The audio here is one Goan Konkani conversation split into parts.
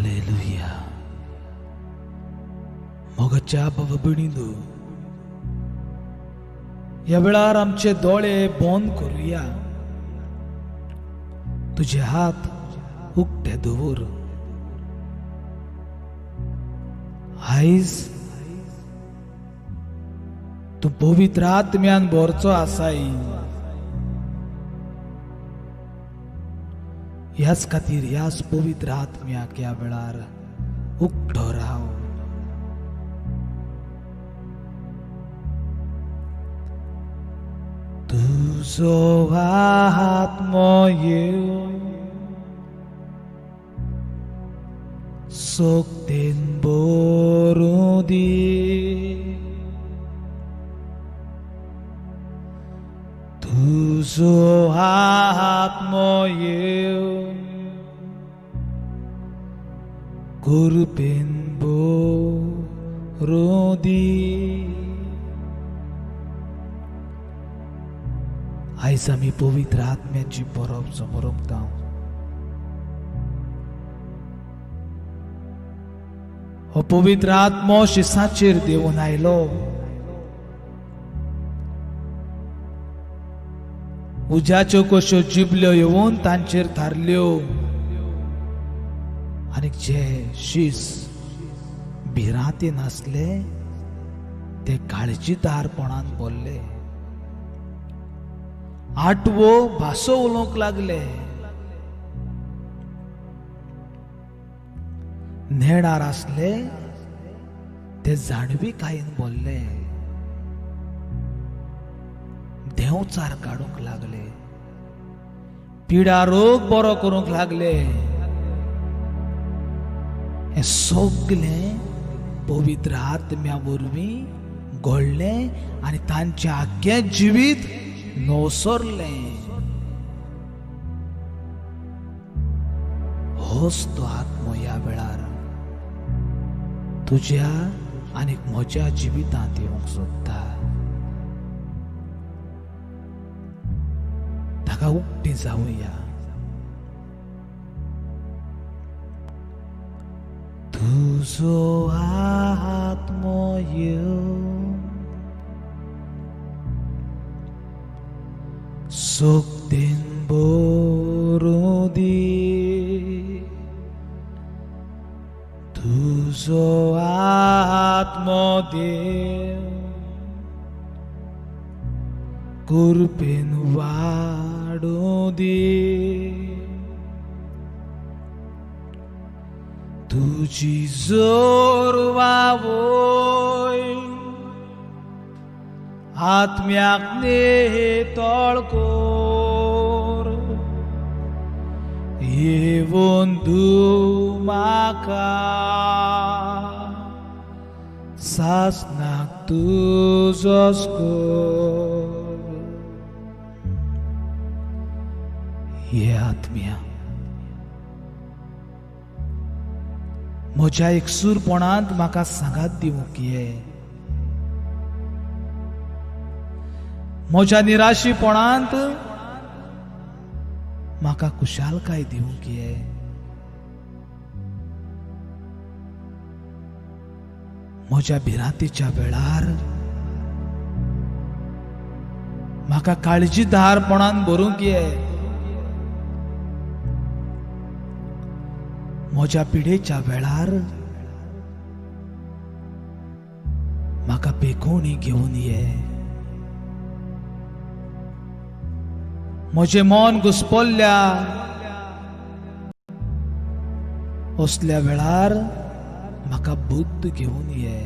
हालेलुया. मोगाच्या बाबा भयणींनो, ह्या वेळार आमचे दोळे बंद करुया. तुजे हात उक्ते दवर. आयज तूं पवित्र आत्म्यान भरचो आसाय. ह्याच खातीर ह्याच पवित्र आत्म्याक ह्या वेळार उक्तो राव. तुजो आत्मो येवन सोकतेन भरूं दी. तुजो आत्मो येवन कृपेन भरूं दी. आयज आमी पवित्र आत्म्याची परब समरपता. हो पवित्र आत्मो शिसाचेर देवून आयलो. उज्याच्यो कश्यो जिबल्यो येवन तांचेर थारल्यो आनी जे शीस भिरांतीन आसले ते काळजीदारपणान बोल्ले. आठवो भासो उलोवंक लागले. नेणार आसले ते जाणविकायेन बोल्ले. देंवचार काडूंक लागले. पिडा रोग बरो करूंक लागले. हें सगलें पवित्र आत्म्या वरवीं घडलें आनी तांचें आख्खें जिवीत नवसरलें. होच तो आत्मो ह्या वेळार तुज्या आनी म्हज्या जिवितांत येवंक सोदता. ताका उक्ती जावया. तुजो आत्मो येवन सोकतेन भरूं दी. तुजो आत्मो देव कृपेन वाडूं दी. तुजी जोर वावय आत्म्याक नेतळ कर. येवन तूं म्हाका सासणाक तुजोच कर. हे आत्म्या, म्हज्या एकसूरपणांत म्हाका सांगात दिवंक ये. म्हज्या निराशीपणांत म्हाका खुशालकाय दिवंक ये. म्हज्या भिरांतीच्या वेळार म्हाका काळजीदारपणान भरूंक ये. म्हज्या पिडेच्या वेळार म्हाका पेकोवणी घेवन ये. म्हजें मन घुसपल्ल्या असल्या वेळार म्हाका बुद्द घेवन ये.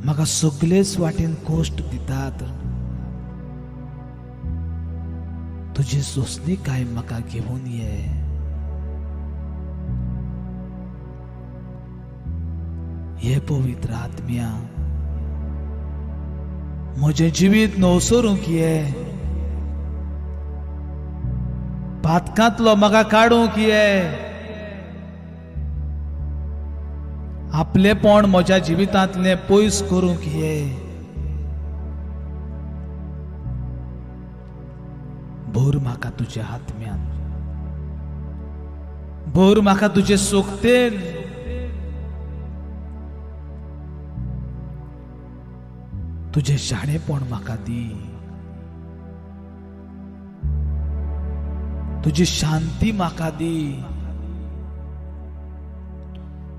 म्हाका सगळेच वाटेन कश्ट दितात. तुजी सोंसणीकाय म्हाका घेवन ये. हे पवित्र आत्म्या, म्हजें जिवीत नवसरूंक ये. पातकांतलो म्हाका काडूंक ये. आपलेपण म्हज्या जिवितांतलें पयस करूंक ये. भर म्हाका तुज्या आत्म्यान, भर म्हाका तुजे सोकतेन. तुजें शाणेपण म्हाका दी, तुजी शांती म्हाका दी,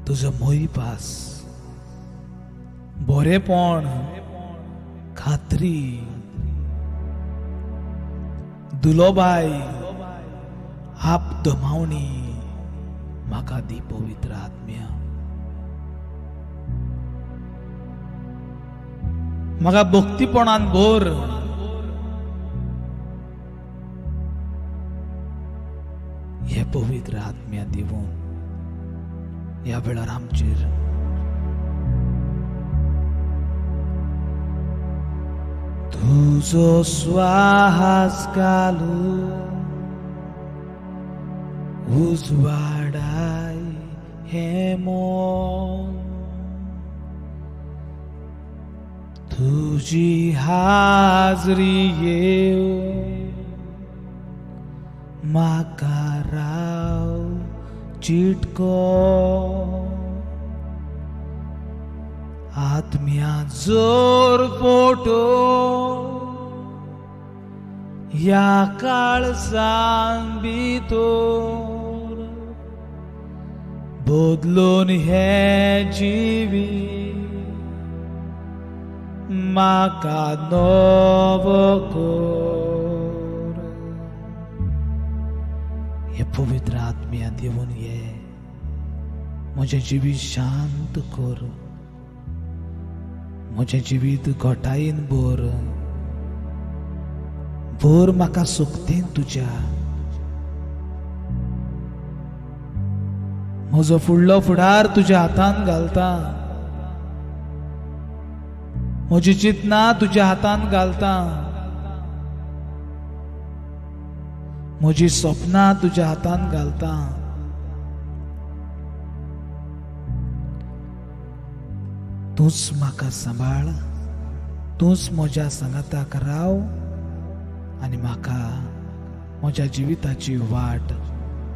तुजो मोयपास, बरेपण, खात्री, दुलोबाय, आपदमावणी म्हाका दी पवित्र आत्म्या. म्हाका भक्तीपणान भर, हे पवित्र आत्म्या दिवन ह्या वेळार आमचेर तुजो स्वास घालू उजवाडाय हे मन, तुजी हाजरी येव म्हाका राव चिटको, आत्म्या जोर फोटो ह्या काळजान भितर बदलून हें जिवीत म्हाका नवो कर. हे पवित्र आत्म्या दिवन ये म्हजें जिवीत शांत कर, म्हजें जिवीत घटायेन भर, भर म्हाका सुकतेन तुज्या. म्हजो फुडलो फुडार तुज्या हातान घालता, म्हजी चिंतना तुज्या हातान घालता, म्हजी सपनां तुज्या हातान घालता. तूंच म्हाका सांबाळ, तूंच म्हज्या सांगाताक राव आनी म्हाका म्हज्या जिविताची वाट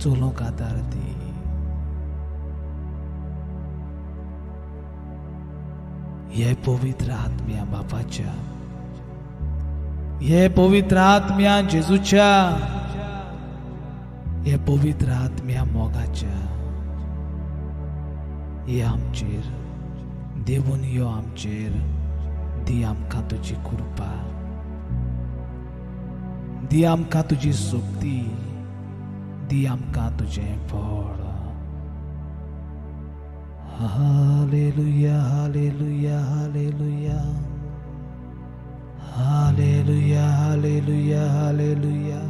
चलोवंक आदार दी. हे पवित्र आत्म्या बापाच्या, हे पवित्र आत्म्या जेजूच्या, हे पवित्र आत्म्या मोगाच्या, हे आमचेर देवून यो, आमचेर दी आमकां तुजी कृपा, दी आमकां तुजी शक्ती, दी आमकां तुजें बळ. Hallelujah, hallelujah, hallelujah, hallelujah, hallelujah, hallelujah,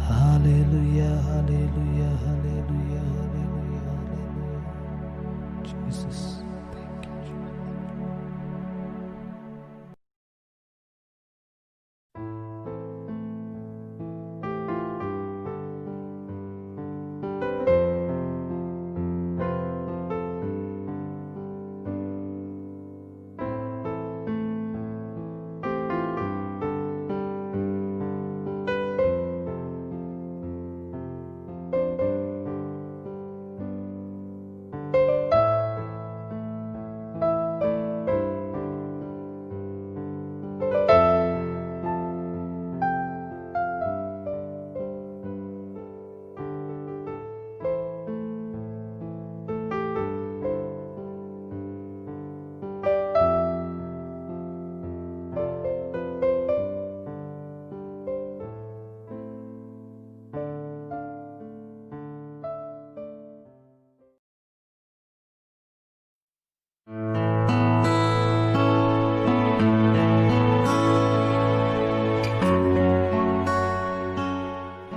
hallelujah, hallelujah, hallelujah, hallelujah, hallelujah. Jesus, thank you, Jesus.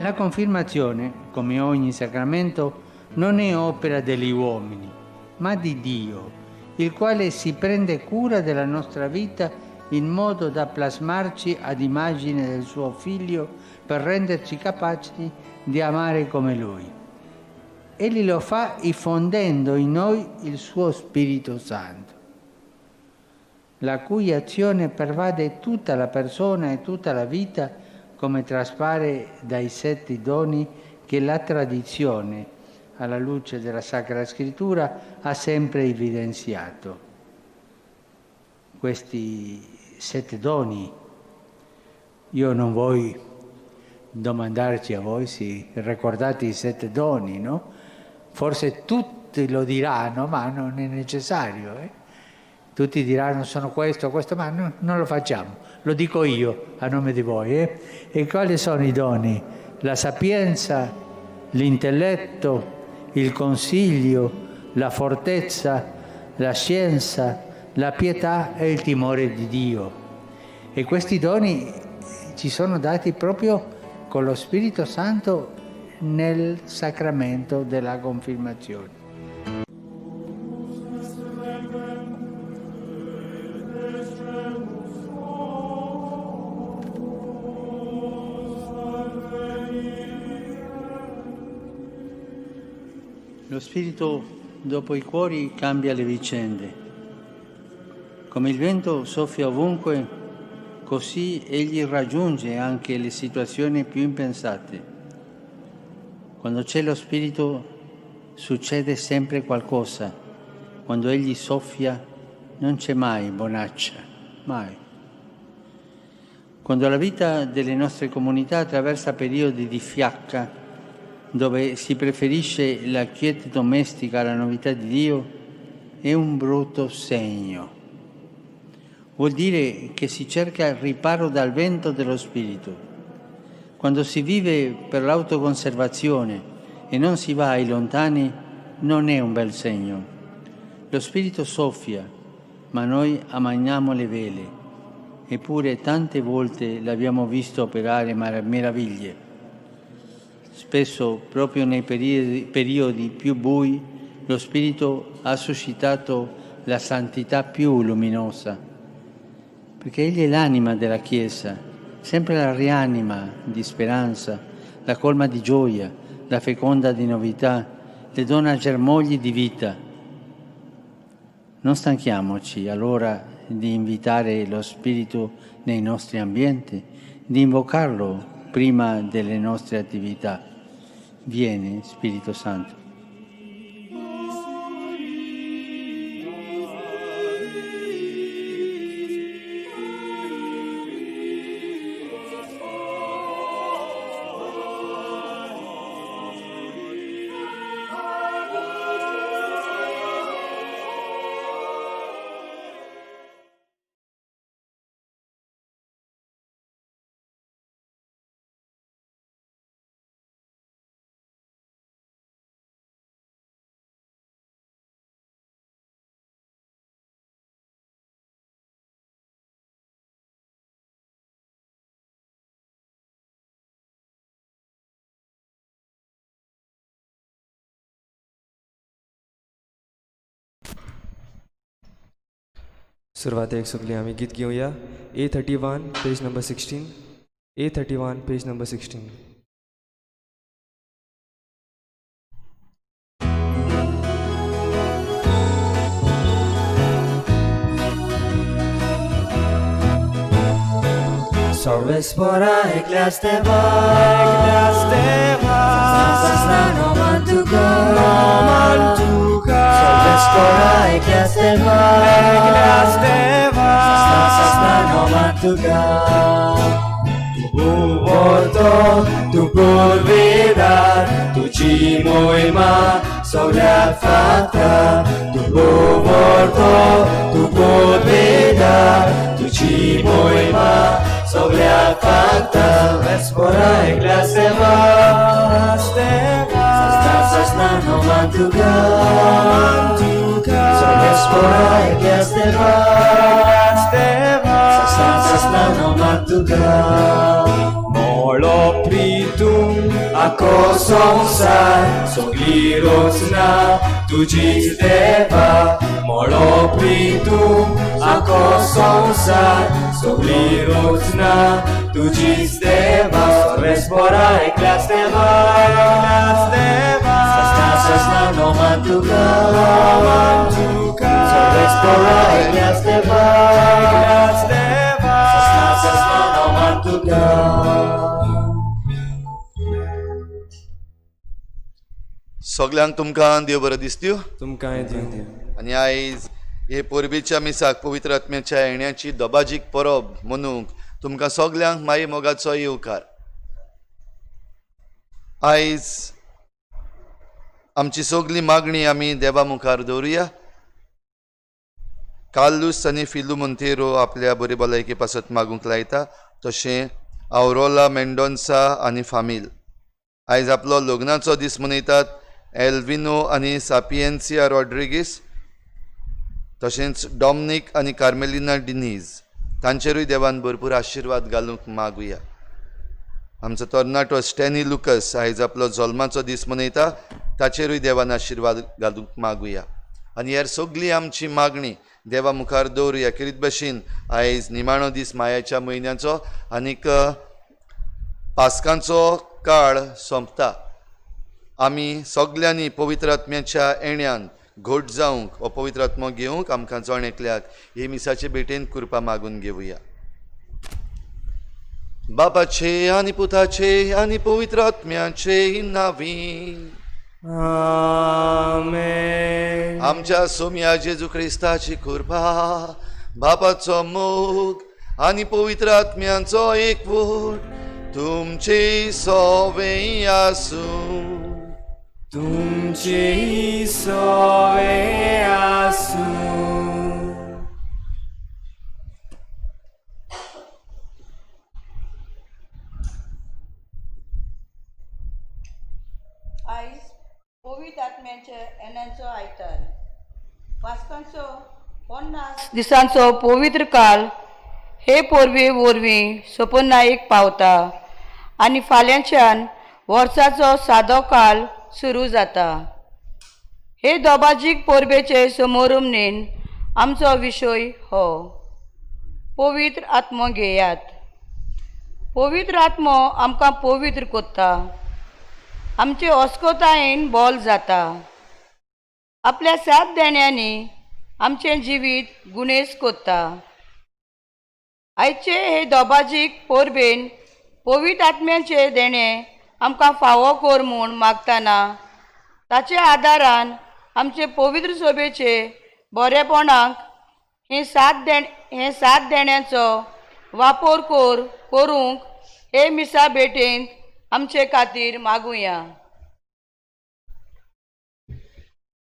La confermazione, come ogni sacramento, non è opera degli uomini, ma di Dio, il quale si prende cura della nostra vita in modo da plasmarci ad immagine del suo Figlio per renderci capaci di amare come Lui. Egli lo fa infondendo in noi il suo Spirito Santo, la cui azione pervade tutta la persona e tutta la vita, come traspare dai 7 doni che la tradizione, alla luce della Sacra Scrittura, ha sempre evidenziato. Questi 7 doni, io non voglio domandarci a voi se ricordate i 7 doni, no? Forse tutti lo diranno, ma non è necessario, eh? Tutti diranno sono questo, questo, ma no, non lo facciamo, lo dico io a nome di voi. E quali sono i doni? La sapienza, l'intelletto, il consiglio, la fortezza, la scienza, la pietà e il timore di Dio. E questi doni ci sono dati proprio con lo Spirito Santo nel sacramento della confermazione. Lo Spirito dopo i cuori cambia le vicende. Come il vento soffia ovunque, così egli raggiunge anche le situazioni più impensate. Quando c'è lo Spirito succede sempre qualcosa. Quando egli soffia non c'è mai bonaccia, mai. Quando la vita delle nostre comunità attraversa periodi di fiacca, dove si preferisce la quiete domestica alla novità di Dio, è un brutto segno. Vuol dire che si cerca il riparo dal vento dello Spirito. Quando si vive per l'autoconservazione e non si va ai lontani, non è un bel segno. Lo Spirito soffia, ma noi ammagniamo le vele. Eppure tante volte l'abbiamo visto operare meraviglie. Spesso, proprio nei periodi più bui, lo Spirito ha suscitato la santità più luminosa, perché Egli è l'anima della Chiesa, sempre la rianima di speranza, la colma di gioia, la feconda di novità, le dona germogli di vita. Non stanchiamoci allora di invitare lo Spirito nei nostri ambienti, di invocarlo prima delle nostre attività. Vieni, Spirito Santo. सुरवातेक सगळीं आमी गीत घेवया. A31 page number 16. A31 page number 16. सर्वेस्परा एकल्याच देवा, ससना नोमान तुका, सर्वेस्परा एकल्याच देवा, ससना नोमान तुका. तू बोलतो, तू पुरविदार, तुझी मोहिमा सगळ्यात फाता. तू बोलतो, तू पुरविदार, तुझी मोहिमा सगळ्यात फाता. सर्वेस्परा एकल्याच देवा, ससना ससना नोमान तुका, सर्वेस्परा एकल्याच देवा, ससना ससना नोमान तुका. मोळो प्रीतूं आखो संवसार, सगळी रचना तुजीच देवा. मोळो प्रीतूं आखो संवसार, सगळी रचना तुजीच देवा. सर्वेस्परा एकल्याच देवा, ससना ससना नोमान तुका, सर्वेस्परा एकल्याच देवा, ससना ससना नोमान तुका. सगल्यांक तुमकां देव बरो दिसत्यो. तुमकांय दिवं. आनी आयज हे परबेच्या मिसाक पवित्र आत्म्याच्या येण्याची दबाजीक परब मनोवंक तुमकां सगल्यांक माई मोगाचो येवकार. आयज आमची सगली मागणी आमी देवा मुखार दवरुया. कार्लूस आनी फिलू मोंतेरो आपल्या बरे भलायके पासत मागूंक लायता, तशें आवरोला मेंडोन्सा आनी फामील आयज आपलो लग्नाचो दीस मनयतात. एल्विनो आनी सापियन्सिया रॉड्रिगीस तशेंच डॉमनीक आनी कार्मेलिना डिनीज तांचेरूय देवान भरपूर आशिर्वाद घालूंक मागुया. आमचो तरणाटो स्टॅनी लुकस आयज आपलो जल्माचो दीस मनयता, ताचेरूय देवान आशिर्वाद घालूंक मागुया. आनी ह्या सगली आमची मागणी देवा मुखार दवरुया. खेरीत भशेन आयज निमाणो दीस मायाच्या म्हयन्याचो आनीक पास्कांचो काळ सोंपता. आमी सगल्यांनी पवित्र आत्म्याच्या येण्यान घट जावंक हो पवित्र आत्मो घेवंक आमकां जण एकल्याक हे मिसाचे भेटेन कृपा मागून घेवया. बापाचे आनी पुताचे आनी पवित्र आत्म्याचे नांवी आमेन. आमच्या सोम्या जेजू क्रिस्ताची कृपा, बापाचो मोग आनी पवित्र आत्म्यांचो एकवट तुमचे सोवे आसूं. तुमचे सोवे आसूं. आयज पवित्र आत्म्याच्या येण्याचो आयतार, वाचकांचो 50 दिसांचो पवित्र काल हे पोरवे वरवीं सोपनायक पावता आनी फाल्यांच्यान वर्साचो सादो काल सुरू जाता. हे दोबाजीक परबेचे समोरमनेन आमचो विशय हो पवित्र आत्मो घेयात. पवित्र आत्मो आमकां पवित्र कोत्ता, आमचे अस्कोतायेन बोल जाता. आपल्या सात देण्यांनी आमचें जिवीत गुणेस कोत्ता. आयचे हे दोबाजीक परबेन पवित्र आत्म्याचें देणें आमकां फावो कर म्हूण मागतना ताच्या आदारान आमचे पवित्र सोबेचे बरेपणाक हे सात देण्याचो वापर करूंक हे मिसा भेटेंत आमचे खातीर मागुया.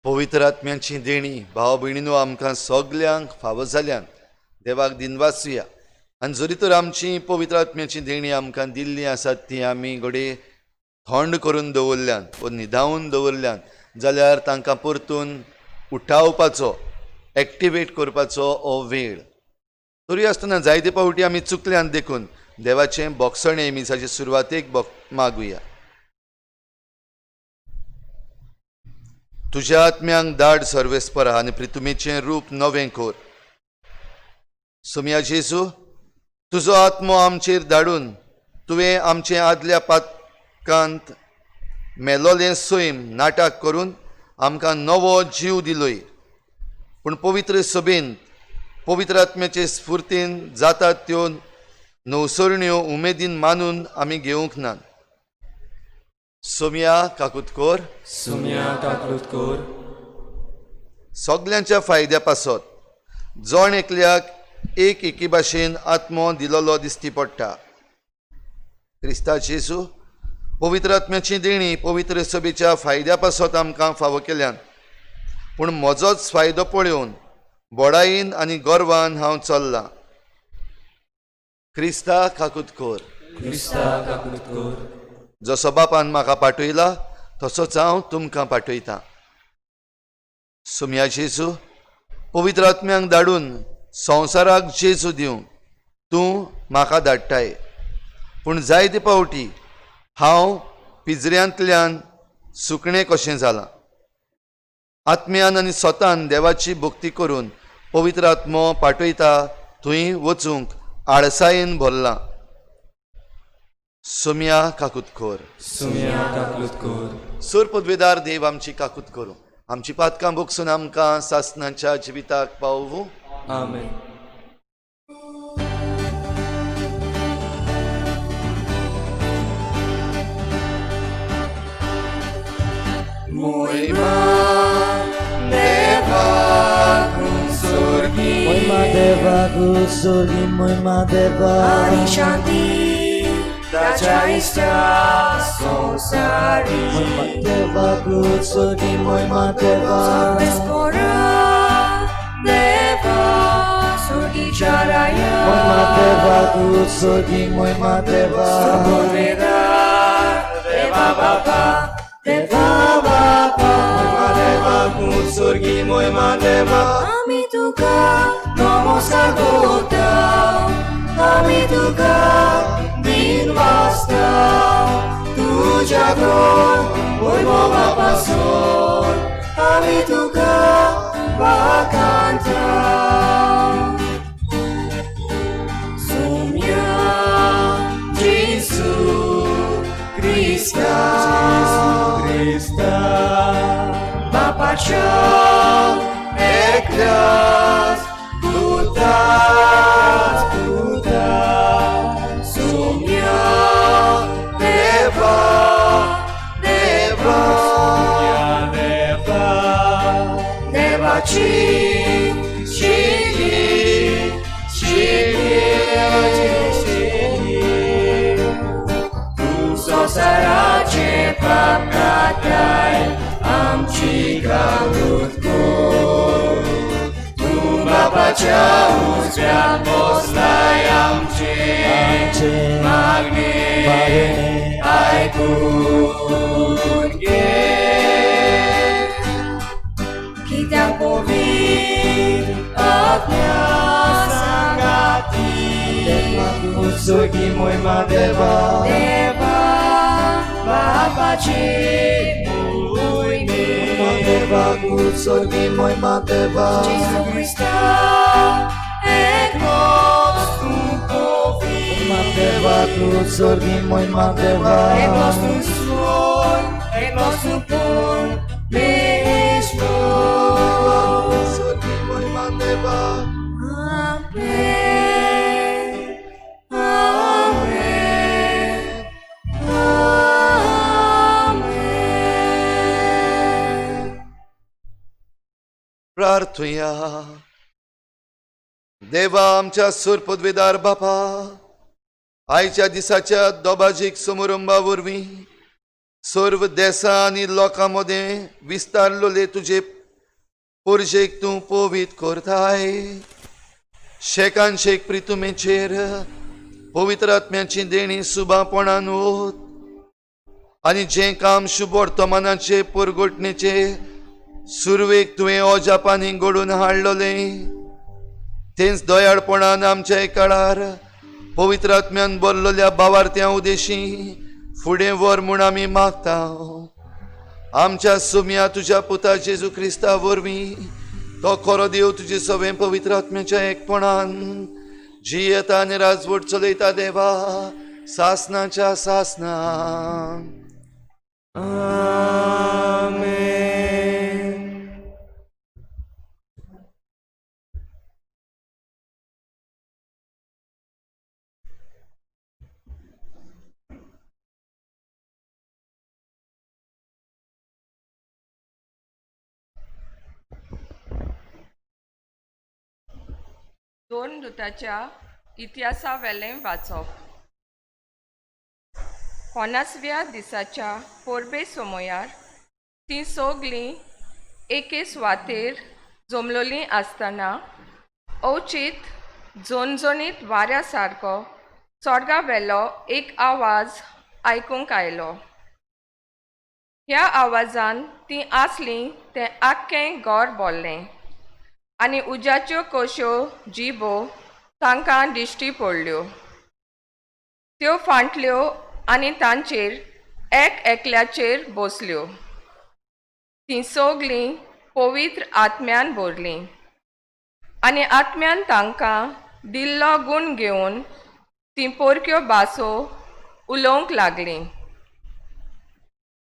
पवित्र आत्म्यांची देणी भाव भयणीनो आमकां सगल्यांक फावो जाल्यान देवाक दिनवासुया. आनी जरी तर आमची पवित्र आत्म्याची देणी आमकां दिल्ली आसात ती आमी घडये थंड करून दवरल्यान व न्हिदावन दवरल्यान जाल्यार तांकां परतून उठावपाचो, एक्टिवेट करपाचो हो वेळ. तरी आसतना जायते फावटी आमी चुकल्यान देखून देवाचें बोगसणें मिसाचे सुरवातेक मागुया. तुज्या आत्म्यांक दाड सर्वेस्परा आनी प्रितुमेचें रूप नवें कर. सोम्या जेजू, तुजो आत्मो आमचेर धाडून तुवें आमचें आदल्या पातकांत मेलोलें सैम नाटक करून आमकां नवो जीव दिलोय. पूण पवित्र सभेन पवित्र आत्म्याचे स्फुर्तीन जातात त्यो नवसरण्यो उमेदीन मानून आमी घेवंक ना. सोम्या काकूत कर. सुम्या काकूत कर. सगल्यांच्या फायद्या पासत जण एकल्याक एक एकी भाशेन आत्मो दिलोलो दिसती पडटा. क्रिस्ता जेजू, पवित्र आत्म्याची देणी पवित्र सभेच्या फायद्या पासत आमकां फावो केल्यान, पूण म्हजोच फायदो पळोवन बोडायेन आनी गर्वान हांव चल्लां. क्रिस्ता काकूत कर. क्रिस्ता काकूत कर. जसो बापान म्हाका पाठयला तसोच हांव तुमकां पाठयतां. सोम्या जेजू, पवित्र आत्म्यांक धाडून संवसाराक जेजू दिवंक तूं म्हाका धाडटाय, पूण जायते फावटी हांव पिंजऱ्यांतल्यान सुकणें कशें जालां. आत्म्यान आनी स्वतान देवाची भक्ती करून पवित्र आत्मो पाठयता थंय वचूंक आळसायेन भरलां. सोम्या काकूत कर. सुम्या काकूत कर. सूर पदवेदार देव आमची काकूत करूं, आमची पातकां भोगसून आमकां सासनाच्या जिविताक पावूं. आमेन. देवा सोगी मोहिमा देवा आनी शांती ताच्या इश्टा संवसारी मोहिमा देवा सोगी मोहिमा देवा Spora Deva सुर्गीच्या राया मोहिमा देवा सोगी मोहिमा देवा देवा देवा बापा देवा बापा मोहिमा देवा सोगी मोहिमा देवा आमी तुका नमस्कार करता आमी तुका दिन वाचता तुज्या गुण वैभव बापासून आमी तुका वाखाणता सुम्या जेसू क्रिस्ता क्रिस्ता बापाच्या एकल्याच पुता पुता सुम्या देवा देवा देवा देवाची शिली शिली तूं संवसाराचे पाप काडटाय आमची काकूत कर तूं बापाच्या उजव्यान बसलाय आमचे आमचे मागणे मागणे आयकून घे कित्याक पवित्र आत्म्या सांगाती देवा सोगी मोहिमा देवा देवा बापाची मोहिमे देवा सोगी मोहिमा देवा जेसू क्रिस्ता एकलोच तूं पवित्र देवा सोगी मोहिमा देवा एकलोच तूं सोय एकलोच तूं परमेश्वर सोगी मोहिमा देवा आमेन आमेन आमेन प्रार्थुया. देवा आमच्या सूर पदवेदार बापा, आयच्या दिसाच्या दोबाजीक समारंभा वरवीं सर्व देसां आनी लोकां मदें विस्तारलोले तुजे पोरजेक तूं पवित्र करताय. शेकान शेक प्रितुमेचेर पवित्र आत्म्याची देणी सुबापणान वत आनी जें काम शुभ वर्तमानाचे परगटणेचे सुरवेक तुवें अजापांनी घडोवन हाडलोलें तेंच दयाळपणान आमच्या काळार पवित्र आत्म्यान भरलोल्या बावार्थ्यां उदेशी फुडें व्हर म्हूण आमी मागता. आमच्या सुम्या तुज्या पुता जेजू क्रिस्ता वरवीं तो खरो देव तुजे सवें पवित्र आत्म्याच्या एकपणान जियेता आनी राजवट चलयता देवा सासनाच्या सासना. आमेन. दोन दुताच्या इतिहासावेलें वाचप. पन्नासव्या दिसाच्या परबे समयार तीं सगलीं एके सुवातेर जमलोलीं आसतना अवचीत झणझणीत वाऱ्या सारको स्वर्गा वेलो एक आवाज आयकूंक आयलो. ह्या आवाजान तीं आसलीं तें आख्खें घर भरलें आनी उज्याच्यो कश्यो जिबो तांकां दिश्टी पडल्यो. त्यो फांटल्यो आनी तांचेर एक एकल्याचेर बसल्यो. तीं सगलीं पवित्र आत्म्यान भरलीं आनी आत्म्यान तांकां दिल्लो गूण घेवन तीं परक्यो भासो उलोवंक लागलीं.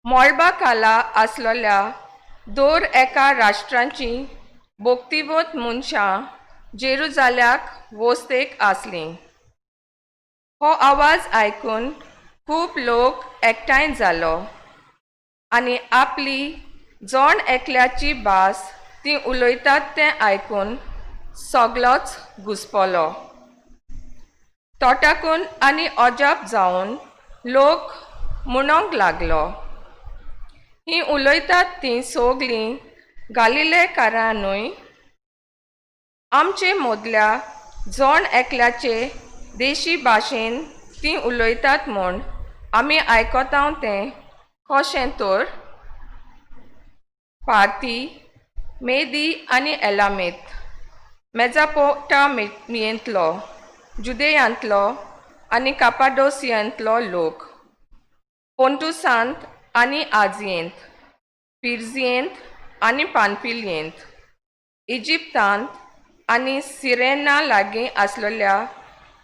मळबा खाला आसलेल्या दर एका राष्ट्रांची भक्तिवंत मनशां जेरुजाल्याक वस्तेक आसलीं. हो आवाज आयकून खूब लोक एकठांय जालो आनी आपली जण एकल्याची भास तीं उलयतात तें आयकून सगलोच घुसपलो. तोटाकून आनी अजाप जावन लोक म्हणोंक लागलो, हीं उलयतात तीं सोगलीं गालिलेकारां न्हय? आमचे मदल्या जण एकल्याचे देशी भाशेन तीं उलयतात म्हूण आमी आयकता तें कशें तर? पार्ती, मेदी आनी एलामेत, मेजापोटामियेंतलो, जुदेयांतलो आनी कापाडोसियांतलो लोक, पोंटुसांत आनी आजियेंत, पिर्जियेंत आनी पानपिलयेंत, इजिप्तांत आनी सिरेना लागीं आसलेल्या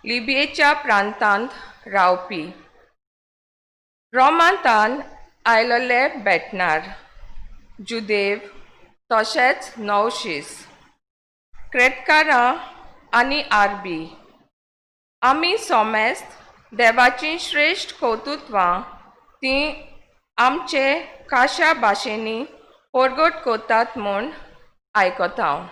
लिबियेच्या प्रांतांत रावपी, रोमांतान आयलले भेटणार, जुदेव तशेंच नवशीस, क्रेतकारां आनी आरबी, आमी सोमेस्त देवाचीं श्रेश्ठ कौतुत्वां तीं आमचे काशा भाशेंनी परगट करतात म्हूण आयकता.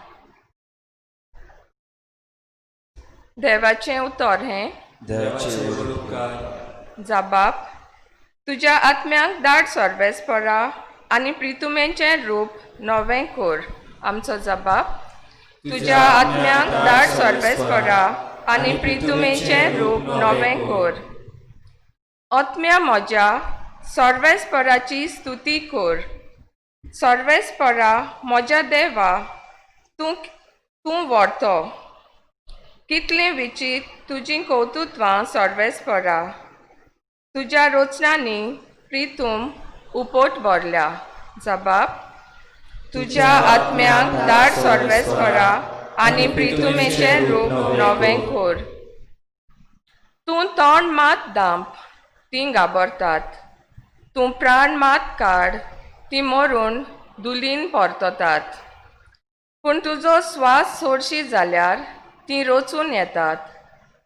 देवाचें उतर हें. देवाचे उपकार. जाबाब, तुज्या आत्म्याक दाट सर्वेस्परा आनी प्रितुमेचें रूप नवें कर. आमचो जबाब, तुज्या आत्म्याक दाट सर्वेस्परा आनी प्रितुमेचें रूप नवें कर. आत्म्या म्हज्या, सर्वेस्पराची स्तुती कर. सर्वेस्परा म्हज्या देवा, तूं तूं व्हरतो. कितलीं विचीत तुजीं कौतुत्वां सर्वेस्परा! तुज्या रचनांनी प्रितूम उपट भरल्या. जबाब, तुज्या आत्म्याक दाट सर्वेस्परा आनी प्रितुमेचें रूप नवें कर. तूं तोंड मात दांप, तीं घाबरतात. तूं प्राण मात काड, तीं मरून दुलीन परततात. पूण तुजो स्वास सोडशी जाल्यार तीं रचून येतात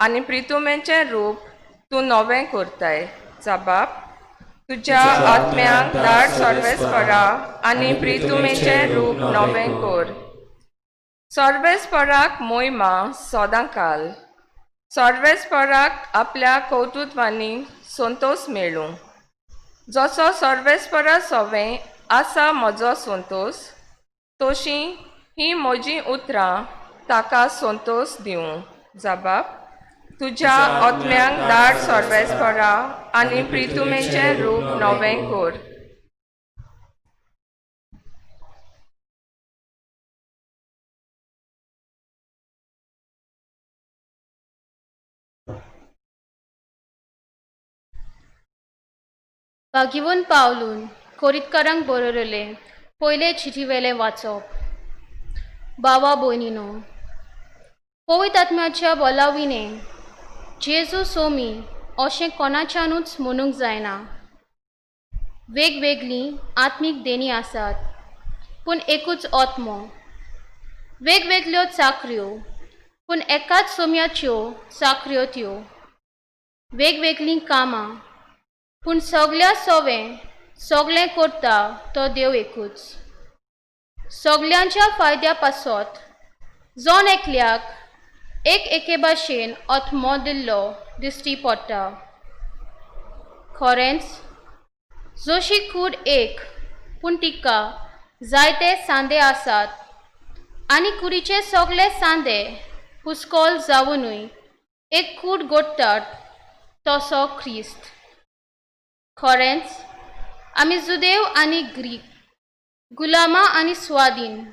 आनी प्रितुमेचें रूप तूं नवें करताय. जबाब, तुज्या आत्म्याक दाट सर्वेस्परा आनी प्रितुमेचें रूप नवें कर. सर्वेस्पराक मोहिमा सदांकाल. सर्वेस्पराक आपल्या कौतुत्वांनी संतोस मेळूं. जसो सर्वेस्परा सोवें आसा म्हजो संतोस, तशी हीं म्हजीं उतरां ताका संतोस दिवं. जबाब, तुज्या आत्म्याक दाट सर्वेस्परा आनी प्रितुमेचें रूप नवें कर. भागिवन पावलून कोरीतकारांक बरयलें पयले चिठीवेलें वाचप. बावा भयणीनो, पवित्र आत्म्याच्या बोलाविणें जेजू सोमी अशें कोणाच्यानूच म्हणूंक जायना. वेगवेगळीं आत्मीक देणी आसात, पूण एकूच आत्मो. वेगवेगळ्यो चाकऱ्यो, पूण एकाच सोम्याच्यो चाकऱ्यो त्यो. वेगवेगळीं कामां, पूण सगल्या सोवें सगळें करता तो देव एकूच. सगल्यांच्या फायद्या पासत जण एकल्याक एक एके भाशेन आत्मो दिल्लो दिश्टी पडटा. खरेंच, जशी कूड एक पूण तिका जायते सांदे आसात आनी कुडीचे सगळे सांदे पुस्कोल जावनूय एक कूड घडटात, तसो क्रिस्त. खरेंच, आमी जुदेव आनी ग्रीक, गुलामां आनी स्वादीन,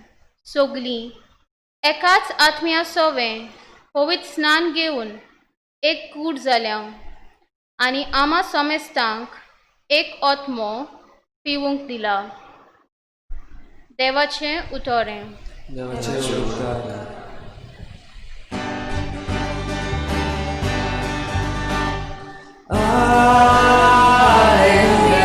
सगलीं एकाच आत्म्या सोवें पवित्र स्नान घेवन एक कूड जाल्या आनी आमा समेस्तांक एक आत्मो पिवूंक दिला. देवाचें उतरें. देवाचे उपकार. Alleluia.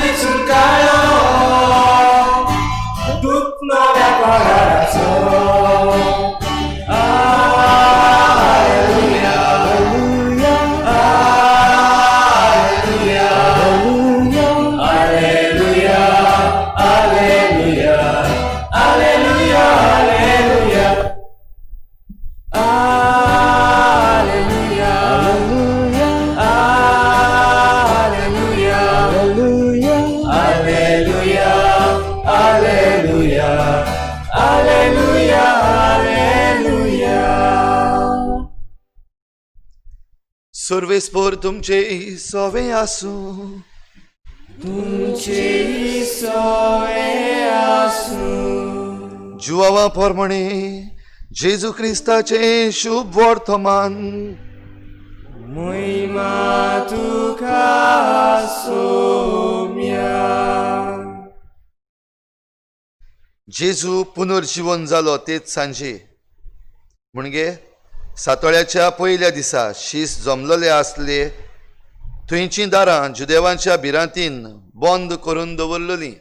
आनी सुटकारो, दूत नव्या कराराचो. Alleluia, Alleluia, Alleluia, Alleluia, Alleluia, Alleluia. Alleluia, Alleluia, Alleluia, Alleluia, Alleluia, Alleluia. सर्वेस्पोर तुमचे सोवे आसूं. तुमचे सोवे आसूं. जुआवा प्रमाणे जेजू क्रिस्ताचें शुभ वर्तमान. महिमा तुका सोम्या. जेजू पुनर्जिवन जालो तेच सांजे, म्हणजे सातोळ्याच्या पयल्या दिसा, शीस जमलेले आसले. थंयचीं दारां जुदेवांच्या भिरांतीन बंद करून दवरलेलीं.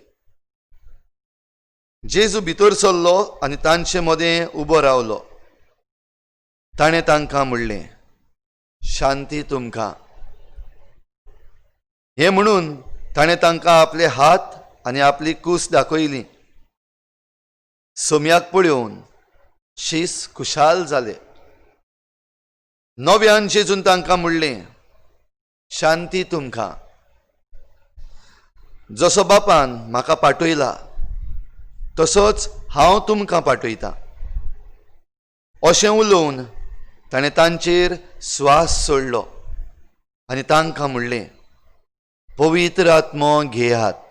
जेजू भितर सरलो आनी तांचे मदें उबो रावलो. ताणें तांकां म्हणलें, शांती तुमकां. हें म्हणून ताणें तांकां आपले हात आनी आपली कूस दाखयली. सोम्याक पळोवन शीस खुशाल जाले. नव्यान जेजून तांकां म्हणलें, शांती तुमकां. जसो बापान म्हाका पाठयला तसोच हांव तुमकां पाठयतां. अशें उलोवन ताणें तांचेर स्वास सोडलो आनी तांकां म्हणलें, पवित्र आत्मो घेयात.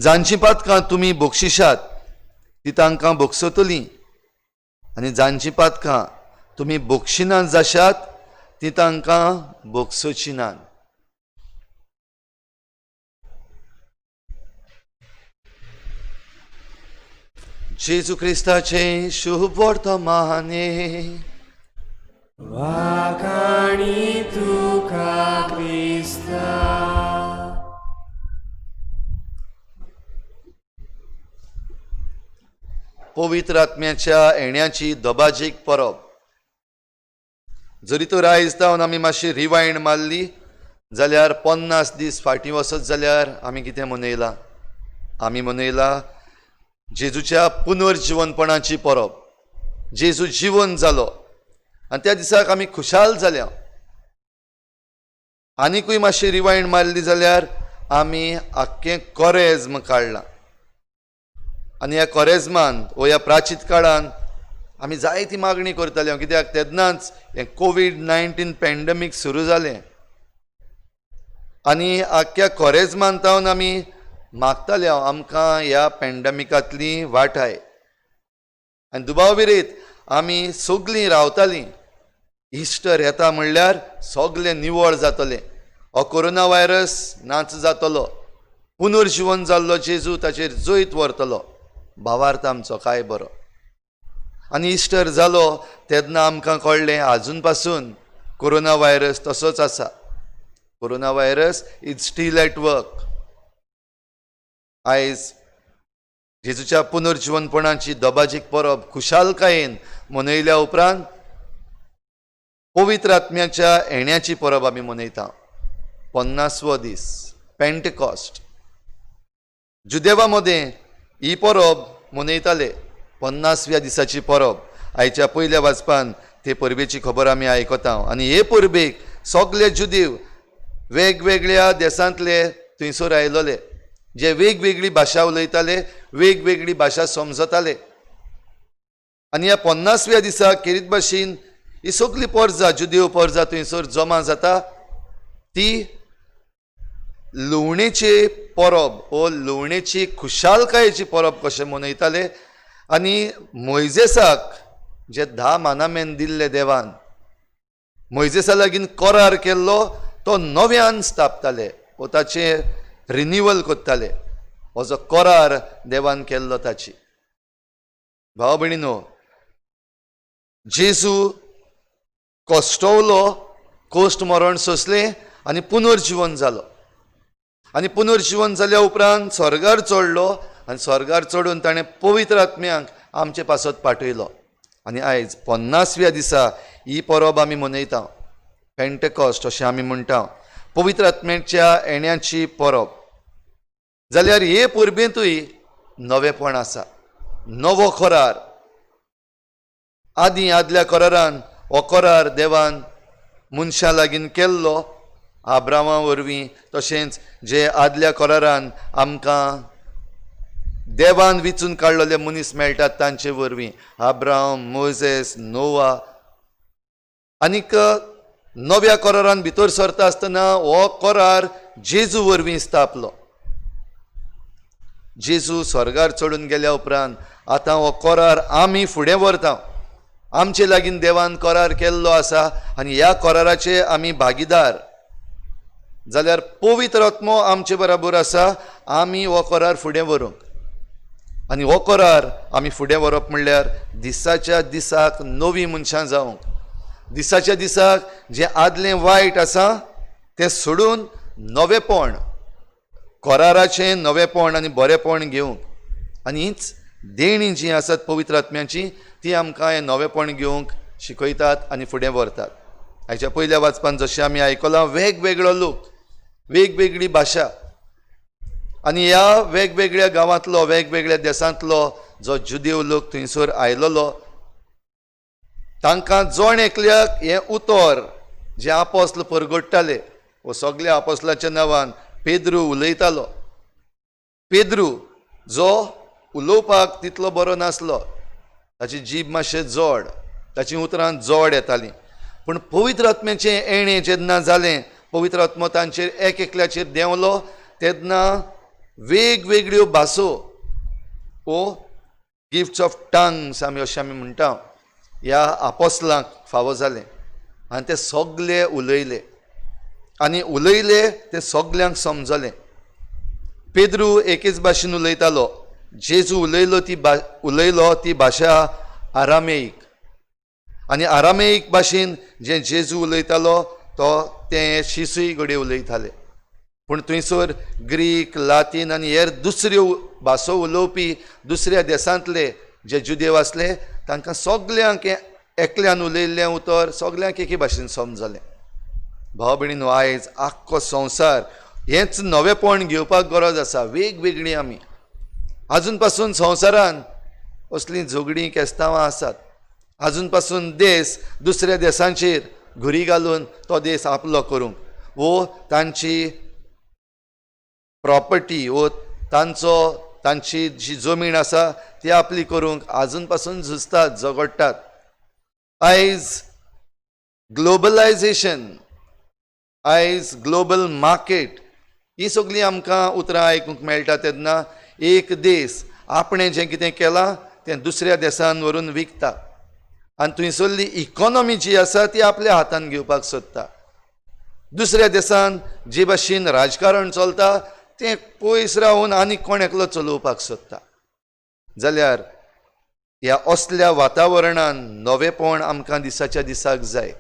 जांचीं पातकां तुमी बक्षिशात ती तांकां बक्षतलीं आनी जांचीं पातकां तुमी बक्षिनात जाशात ती तांकां बक्षोची नात. जेजू क्रिस्ताचें शुभ वर्तमाने. वाखाणी तुका क्रिस्ता. पवित्र आत्म्याच्या येण्याची दबाजीक परब. जरी तर आयज जावन आमी मातशी रिवायंड मारली जाल्यार 50 दीस फाटीं वचत जाल्यार आमी कितें मनयलां? आमी मनयलां जेजूच्या पुनर्जिवनपणाची परब. जेजू जिवन जालो आनी त्या दिसाक आमी खुशाल जाल्या. आनिकूय मातशी रिवायंड मारली जाल्यार आमी आख्खें कोरेज्म काडलां आनी ह्या कोरेज्मान वो ह्या प्राचीत काळान आमी जायती मागणी करताले, कित्याक तेन्नाच हें कोवीड-19 पॅन्डेमीक सुरू जालें आनी आख्ख्या कोरेज्मान तावन आमी मागताले आमकां ह्या पॅन्डेमिकांतली वाटाय. आनी दुबाव विरयत आमी सगलीं रावतालीं, इस्टर येता म्हणल्यार सगलें निवळ जातलें, हो कोरोना व्हायरस नाच जातलो, पुनर्जिवन जाल्लो जेजू ताचेर जैत व्हरतलो. भावार्थ आमचो काय बरो. आनी इस्टर जालो तेन्ना आमकां कळ्ळें आजून पासून कोरोना व्हायरस तसोच आसा. Corona virus is still at work. आयज जेजूच्या पुनर्जिवनपणाची दबाजीक परब खुशालकायेन मनयल्या उपरांत पवित्र आत्म्याच्या येण्याची परब आमी मनयता. 50वो दीस, पेंटेकॉस्ट. जुदेवा मदें ही परब मनयताले, 50व्या दिसाची परब. आयच्या पयल्या वाचपान ते परबेची खबर आमी आयकता आनी हे परबेक सगले जुदेव वेगवेगळ्या देशांतले थंयसर आयलोले, जे वेगवेगळी भाशा उलयताले, वेगवेगळी भाशा समजताले. आनी ह्या 50व्या दिसा खेरीत भाशेन ही सगली पोरजा, जुदेव पोरजा थंयसर जमा जाता. ती लुवणेची परब वो लुवणेची खुशालकायेची परब कशें मनयताले. आनी मोयजेसाक जे 10 मानामेन दिल्ले देवान, मोयजेसा लागीं करार केल्लो तो नव्यान स्थापताले वो ताचें रिनिवल करताले, हो जो करार देवान केल्लो ताची. भाव भयणीनो, जेजू कश्टवलो, कोश्ट मरण सोंसलें आनी पुनर्जिवन जालो. आनी पुनर्जिवन जाल्या उपरांत स्वर्गार चडलो आनी स्वर्गार चडून ताणें पवित्र आत्म्यांक आमचे पासत पाठयलो. आनी आयज 50व्या दिसा ही परब आमी मनयता, पेंटेकॉस्ट अशें आमी म्हणटा, पवित्र आत्म्याच्या येण्याची परब. जाल्यार हे परबेंतूय नवेपण आसा, नवो करार. आदीं आदल्या करारान हो करार देवान मनशां लागीं केल्लो आब्रामा वरवीं, तशेंच जे आदल्या करारान आमकां देवान विचून काडलेले मनीस मेळटात तांचे वरवीं, आब्राम, मोजेस, नोवा. आनीक नव्या करारान भितर सरता आसतना हो करार जेजू वरवीं स्थापलो. जेजू स्वर्गार चडून गेल्या उपरांत आतां हो करार आमी फुडें व्हरता. आमचे लागीं देवान करार केल्लो आसा आनी ह्या कराराचे आमी भागीदार. जाल्यार पवित्र आत्मो आमचे बराबर आसा, आमी हो करार फुडें व्हरूंक. आनी हो करार आमी फुडें व्हरप म्हणल्यार दिसाच्या दिसाक नवीं मनशां जावंक, दिसाच्या दिसाक जें आदलें वायट आसा तें सोडून नवेपण, कराराचें नवेपण आनी बरेपण घेवंक. आनी हीच देणीं जीं आसात पवित्र आत्म्याची ती आमकां हें नवेपण घेवंक शिकयतात आनी फुडें व्हरतात. आयच्या पयल्या वाचपान जशें आमी आयकलां, वेगवेगळो लोक, वेगवेगळी भाशा, आनी ह्या वेगवेगळ्या गांवांतलो, वेगवेगळ्या देशांतलो जो जुदेव लोक थंयसर आयलेलो तांकां जण एकल्याक हें उतर जें आपोस्ल परगट्टाले, वो सगल्या आपोस्लाच्या नांवान पेद्रू उलयतालो. पेद्रू जो उलोवपाक तितलो बरो नासलो, ताची जीब मातशें जड, ताचीं उतरां जड येतालीं, पूण पवित्र आत्म्याचें येणें जेन्ना जालें, पवित्र आत्मो तांचेर एक एकल्याचेर देंवलो तेन्ना वेगवेगळ्यो भासो वो गिफ्ट्स ऑफ टंग्स आमी अशें आमी म्हणटा ह्या आपोस्लांक फावो जालें. आनी ते सगले उलयले आनी उलयले ते सगल्यांक समजलें. पेद्रू एकेच भाशेन उलयतालो, जेजू उलयलो ती उलयलो ती भाशा आरामेईक, आनी आरामेईक भाशेन जें जेजू उलयतालो तो तें शिसूय घडये उलयताले. पूण थंयसर ग्रीक, लातीन आनी हेर दुसऱ्यो भासो उलोवपी दुसऱ्या देशांतले जे जुदेव आसले तांकां सगल्यांक एकल्यान उलयल्लें उतर सगल्यांक एके भाशेन समजलें. भाव भयणीनो, आयज आख्खो संवसार हेंच नवेपण घेवपाक गरज आसा. वेगवेगळीं आमी आजून पासून संवसारान असलीं झगडीं केस्तांवां आसात. आजून पासून देश दुसऱ्या देशांचेर घुरी घालून तो देश आपलो करूंक वो तांची प्रॉपर्टी वो तांचो तांची जी जमीन आसा ती आपली करूंक आजून पासून झुजतात, झगडटात. आयज ग्लोबलायजेशन, आयज ग्लोबल मार्केट, ही सगळीं आमकां उतरां आयकूंक मेळटा तेन्ना एक देश आपणें जें कितें केलां तें दुसऱ्या देशान व्हरून विकता आनी थंयसरली इकॉनॉमी जी आसा ती आपल्या हातान घेवपाक सोदता. दुसऱ्या देशान जे भाशेन राजकारण चलता तें पयस रावन आनी कोण एकलो चलोवपाक सोदता. जाल्यार ह्या असल्या वातावरणान नवेपण आमकां दिसाच्या दिसाक जाय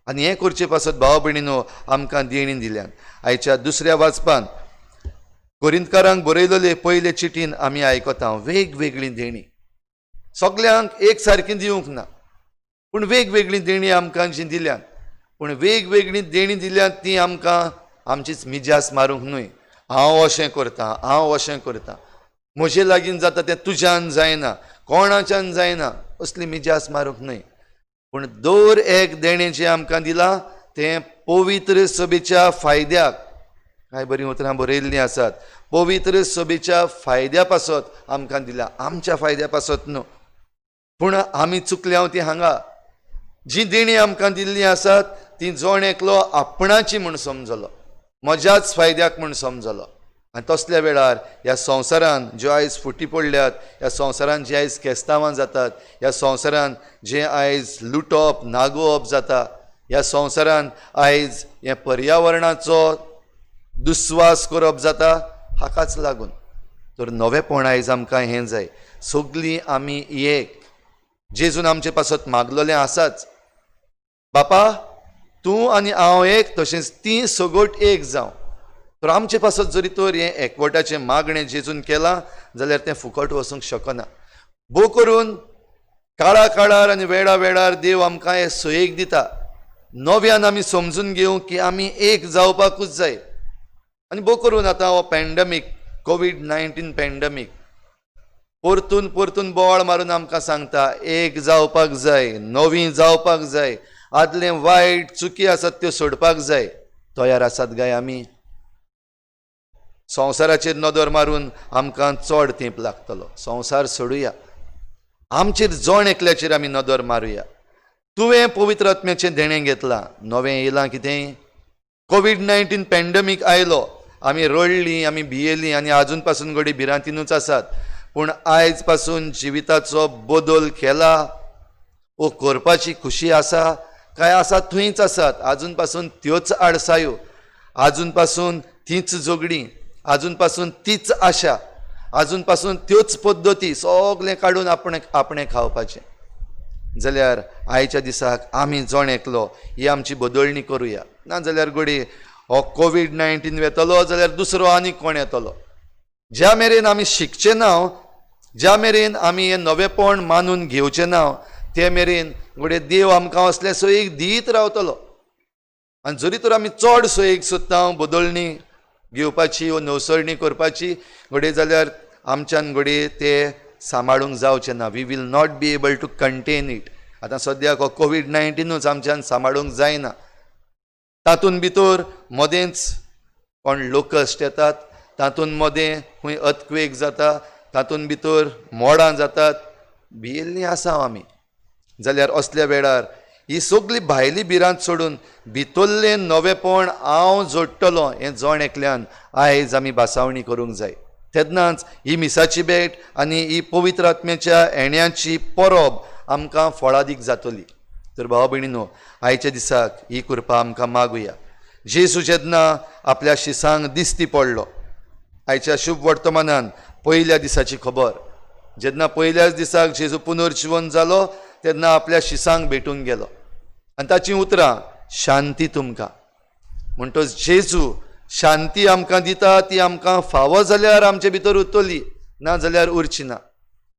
आनी हें करचे पासत भाव भयणीनो आमकां देणी दिल्यान. आयच्या दुसऱ्या वाचपान कोरिंतकारांक बरयलेले पयले चिटीन आमी आयकता वेगवेगळीं देणी, सगल्यांक एक सारकी दिवंक ना, पूण वेगवेगळीं देणी आमकां जीं दिल्यात, पूण वेगवेगळीं देणी दिल्यात ती आमकां आमचीच मिजास मारूंक न्हय. हांव अशें करता, हांव अशें करता, म्हजे लागीं जाता तें तुज्यान जायना, कोणाच्यान जायना, असली मिजास मारूंक न्हय. पूण दर एक देणें जें आमकां दिलां तें पवित्र सभेच्या फायद्याक, कांय बरीं उतरां बरयल्लीं आसात, पवित्र सभेच्या फायद्या पासत आमकां दिलां, आमच्या फायद्या पासत न्हू. पूण आमी चुकल्या ती हांगा जी देणीं आमकां दिल्लीं आसात ती जण एकलो आपणाची म्हूण समजलो, म्हज्याच फायद्याक म्हूण समजलो. आनी तसल्या वेळार ह्या संवसारान ज्यो आयज फुटी पडल्यात, ह्या संवसारान जे आयज केस्तांवां जातात, ह्या संवसारान जें आयज लुटप नागोवप जाता, ह्या संवसारान आयज हें पर्यावरणाचो दुस्वास करप जाता, हाकाच लागून तर नवेपण आयज आमकां हें जाय. सगलीं आमी एक, जेजून आमचे पासत मागलेलें आसाच, बापा तूं आनी हांव एक, तशेंच तीं सगट एक जावं. तर आमचे पासत जरी तर हें एकवटाचें मागणें जेजून केलां जाल्यार तें फुकट वचूंक शकना. भोव करून काळा काळार आनी वेळा वेळार देव आमकां हे सोयेक दिता. नव्यान आमी समजून घेवंक की आमी एक जावपाकूच जाय. आनी भोव करून आतां हो पॅन्डमीक, कोवीड-19 पॅन्डमीक परतून परतून बोवाळ मारून आमकां सांगता एक जावपाक जाय, नवी जावपाक जाय, आदलें वायट चुकी आसात त्यो सोडपाक जाय. तयार आसात काय आमी? संवसाराचेर नदर मारून आमकां चड तेंप लागतलो. संवसार सोडुया, आमचेर जण एकल्याचेर आमी नदर मारुया. तुवें पवित्र आत्म्याचें देणें घेतलां, नवें येयलां कितें? कोवीड-19 पॅन्डमीक आयलो, आमी रडलीं, आमी भियेलीं आनी आजून पासून घडी भिरांतीनूच आसात. पूण आयज पासून जिविताचो बदल केला वो करपाची खुशी आसा काय आसा थंयच आसात? आजून पासून त्योच आडसायो, आजून पासून तीच झगडीं, आजून पासून तीच आशा, आजून पासून त्योच पद्दती, सगलें काडून आपणें आपणें खावपाचें. जाल्यार आयच्या दिसाक आमी जण एकलो ही आमची बदलणी करुया. ना जाल्यार घडये हो कोवीड-19 वेतलो जाल्यार दुसरो आनी कोण येतलो. ज्या मेरेन आमी शिकचे ना, ज्या मेरेन आमी हें नवेपण मानून घेवचें ना, ते मेरेन घडये देव आमकां असले सोयीक दीत रावतलो. आनी जरी तर आमी चड सोयीक सोदता बदलणी घेवपाची वो नवसरणी करपाची, घडये जाल्यार आमच्यान घडये ते सांबाळूंक जावचें ना. We will not be able to contain it. आतां सद्याक हो कोवीड-19ूच आमच्यान सांबाळूंक जायना. तातूंत भितर मदेंच कोण लोकस्ट येतात, तातूंत मदें खंय अर्थक्वेक जाता, तातूंत भितर मोडां जातात, भियेल्लीं आसा आमी. जाल्यार असल्या वेळार ही सगली भायली भिरांत सोडून भितरलें नवेपण हांव जोडटलो हें जण एकल्यान आयज आमी भासावणी करूंक जाय. तेन्नाच ही मिसाची भेट आनी ही पवित्र आत्म्याच्या येण्याची परब आमकां फळादीक जातली. तर भाव भयणीनो, आयच्या दिसाक ही कृपा आमकां मागुया. जेजू जेन्ना आपल्या शिसांक दिसती पडलो, आयच्या शुभ वर्तमानान पयल्या दिसाची खबर, जेन्ना पयल्याच दिसाक जेजू पुनर्जिवन जालो तेन्ना आपल्या शिसांक भेटूंक गेलो आनी ताचीं उतरां, शांती तुमकां. म्हणटच जेजू शांती आमकां दिता, ती आमकां फावो जाल्यार आमचे भितर उरतली, ना जाल्यार उरची ना.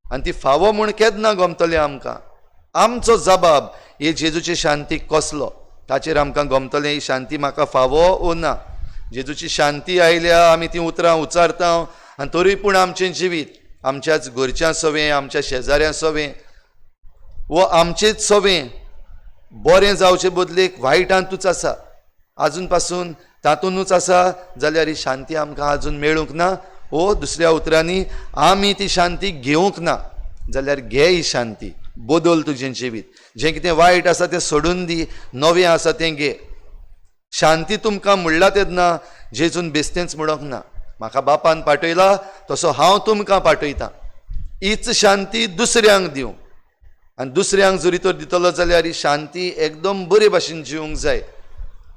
आनी ती फावो म्हूण केन्ना गमतली आमकां? आमचो जबाब हे जेजूची शांती कसलो ताचेर आमकां गमतलें ही शांती म्हाका फावो ओ ना. जेजूची शांती आयल्या, आमी ती उतरां उच्चारता आनी तरी पूण आमचें जिवीत आमच्याच घरच्यां सवें, आमच्या शेजाऱ्यां सवें वो आमचेच सवें बरें जावचे बदलेक वायटांतूच आसा, आजून पासून तातूनूच आसा, जाल्यार ही शांती आमकां आजून मेळूंक ना. वो दुसऱ्या उतरांनी आमी ती शांती घेवंक ना. जाल्यार घे ही शांती, बदल तुजें जिवीत, जें कितें वायट आसा तें सोडून दी, नवें आसा तें घे. शांती तुमकां म्हणला तेन्ना जेजून बेस्तेंच म्हणूंक ना, म्हाका बापान पाठयला तसो हांव तुमकां पाठयतां. हीच शांती दुसऱ्यांक दिवं. आनी दुसऱ्यांक जरी तर दितलो जाल्यार ही शांती एकदम बरे भाशेन जिवंक जाय,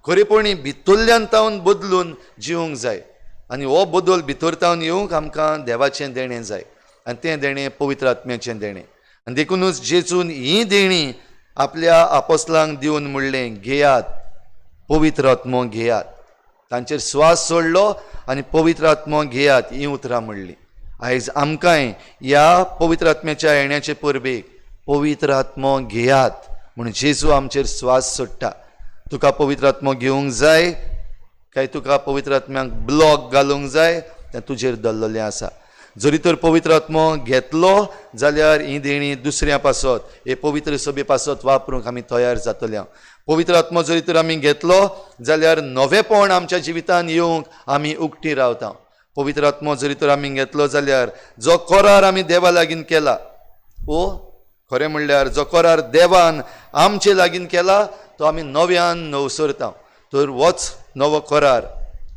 खरेपणी भितरल्यान तावन बदलून जिवंक जाय. आनी हो बदल भितर तावन येवंक आमकां देवाचें देणें जाय आनी तें देणें पवित्र आत्म्याचें देणें. आनी देखुनूच जेजून हीं देणीं आपल्या आपोसलांक दिवन म्हणलें, घेयात पवित्र आत्मो घेयात. तांचेर स्वास सोडलो आनी पवित्र आत्मो घेयात हीं उतरां म्हणलीं. आयज आमकांय ह्या पवित्र आत्म्याच्या येण्याचे परबेक पवित्र आत्मो घेयात म्हूण जेजू आमचेर स्वास सोडटा. तुका पवित्र आत्मो घेवंक जाय काय तुका पवित्र आत्म्याक ब्लॉक घालूंक जाय तें तुजेर दवरलेलें आसा. जरी तर पवित्र आत्मो घेतलो जाल्यार ही देणी दुसऱ्या पासत, हे पवित्र सभे पासत वापरूंक आमी तयार जातले. पवित्र आत्मो जरी तर आमी घेतलो जाल्यार नवेपण आमच्या जिवितान येवंक आमी उक्ती रावता. पवित्र आत्मो जरी तर आमी घेतलो जाल्यार जो करार आमी देवा लागीं केला, ओ खरें म्हणल्यार जो करार देवान आमचे लागीं केला तो आमी नव्यान नवसरता. तर होच नवो करार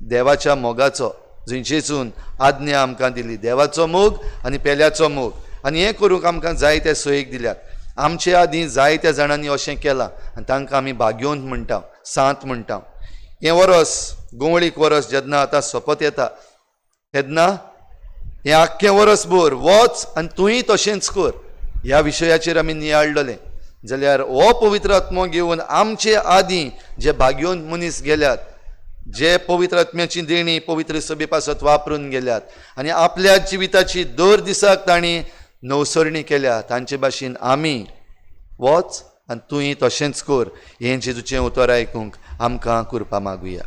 देवाच्या मोगाचो, जंय जेजून आज्ञा आमकां दिली, देवाचो मोग आनी पेल्याचो मोग. आनी हें करूंक आमकां जायते सोयीक दिल्यात. आमचे आदीं जायत्या जाणांनी अशें केलां आनी तांकां आमी भाग्योंत म्हणटा, सांत म्हणटा. हें वरस गोंवळीक वरस जेन्ना आतां सोंपत येता तेन्ना हें आख्खें वरसभर वच आनी तूंय तशेंच कर ह्या विशयाचेर आमी नियाळलें जाल्यार हो पवित्र आत्मो घेवन आमचे आदीं जे भाग्योन मनीस गेल्यात जे पवित्र आत्म्याची देणी पवित्र सभे पासत वापरून गेल्यात आनी आपल्या जिविताची दर दिसाक तांणी नवसरणी केल्या, तांचे भाशेन आमी वच आनी तूंय तशेंच कर. हें जेजूचें उतर आयकूंक आमकां कृपा मागुया.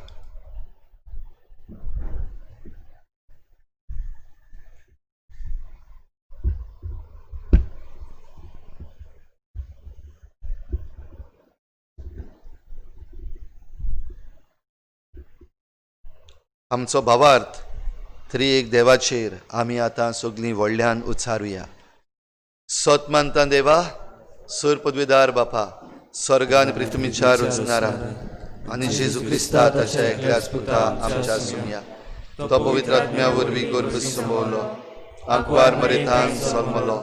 आमचो भावार्थ त्रिएक देवाचेर आमी आतां सगळीं व्हडल्यान उच्चारुया. सत मानता देवा, सर पदवीदार बापा, स्वर्गान पृथ्वीच्या रचणारा आनी जेजू क्रिस्ता ताच्या एकल्याच पुता आमच्या सुमया, तो पवित्र आत्म्या वरवीं गर्भ संभवलो, आंकवार मरेतान जल्मलो,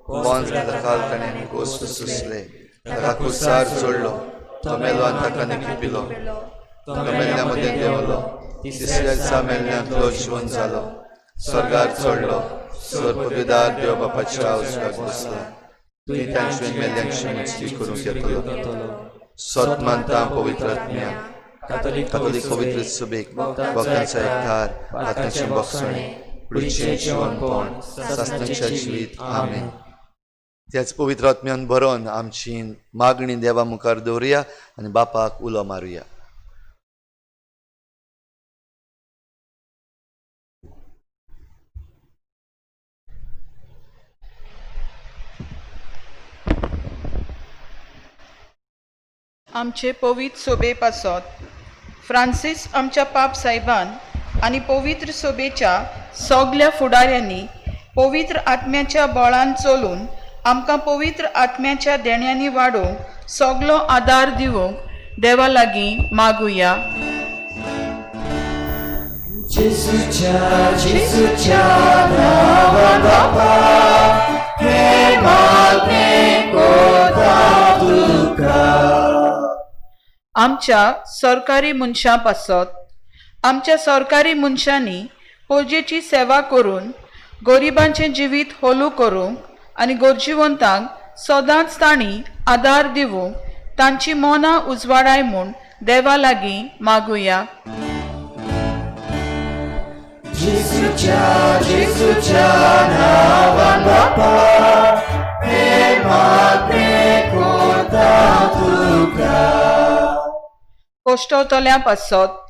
पोंच खाल ताणें कोस सोंसले, ताका कुसार चडलो, तो मेलो आनी ताका निखिपिलो, तो मेल्ल्या मदें देंवलो, तिसऱ्या दिसा मेल्ल्यांतलो जिवन जालो, स्वर्गार चडलो, सर पदवीदार देव बापाच्या उजव्याक बसला, तुवें तांचे मेल्ल्यांची मुक्ती करूंक येतलो. सत मानता पवित्र आत्म्या, कातोलीक कातोलीक पवित्र सभेक, भक्तांचो एकठार, आत्म्याचें भोगसणें, कुडीचें जिवनपण, सासणाचें जिवीत. आमेन. त्याच पवित्र आत्म्यान भरोन आमची मागणी देवा मुखार दवरुया आनी बापाक उलो मारुया. आमचे पवित्र सोबे पासत फ्रांसीस आमच्या पाप साहेबान आनी पवित्र सोबेच्या सगल्या फुडाऱ्यांनी पवित्र आत्म्याच्या बळान चलून आमकां पवित्र आत्म्याच्या देण्यांनी वाडोवंक सगलो आदार दिवंक देवा लागीं मागुया. जेजूच्या जेजूच्या नांवान बापा, हें मागणें करता तुका. आमच्या सरकारी मनशां पासत आमच्या सरकारी मनशांनी पोजेची सेवा करून गरिबांचें जिवीत होलू करूंक आनी गरजेवंतांक सदांच तांणी आदार दिवंक तांची मनां उजवाडाय म्हूण देवा लागीं मागुया. जेजूच्या जेजूच्या नांवान बापा, हें मागणें करता तुका. कोश्टवतल्या पासत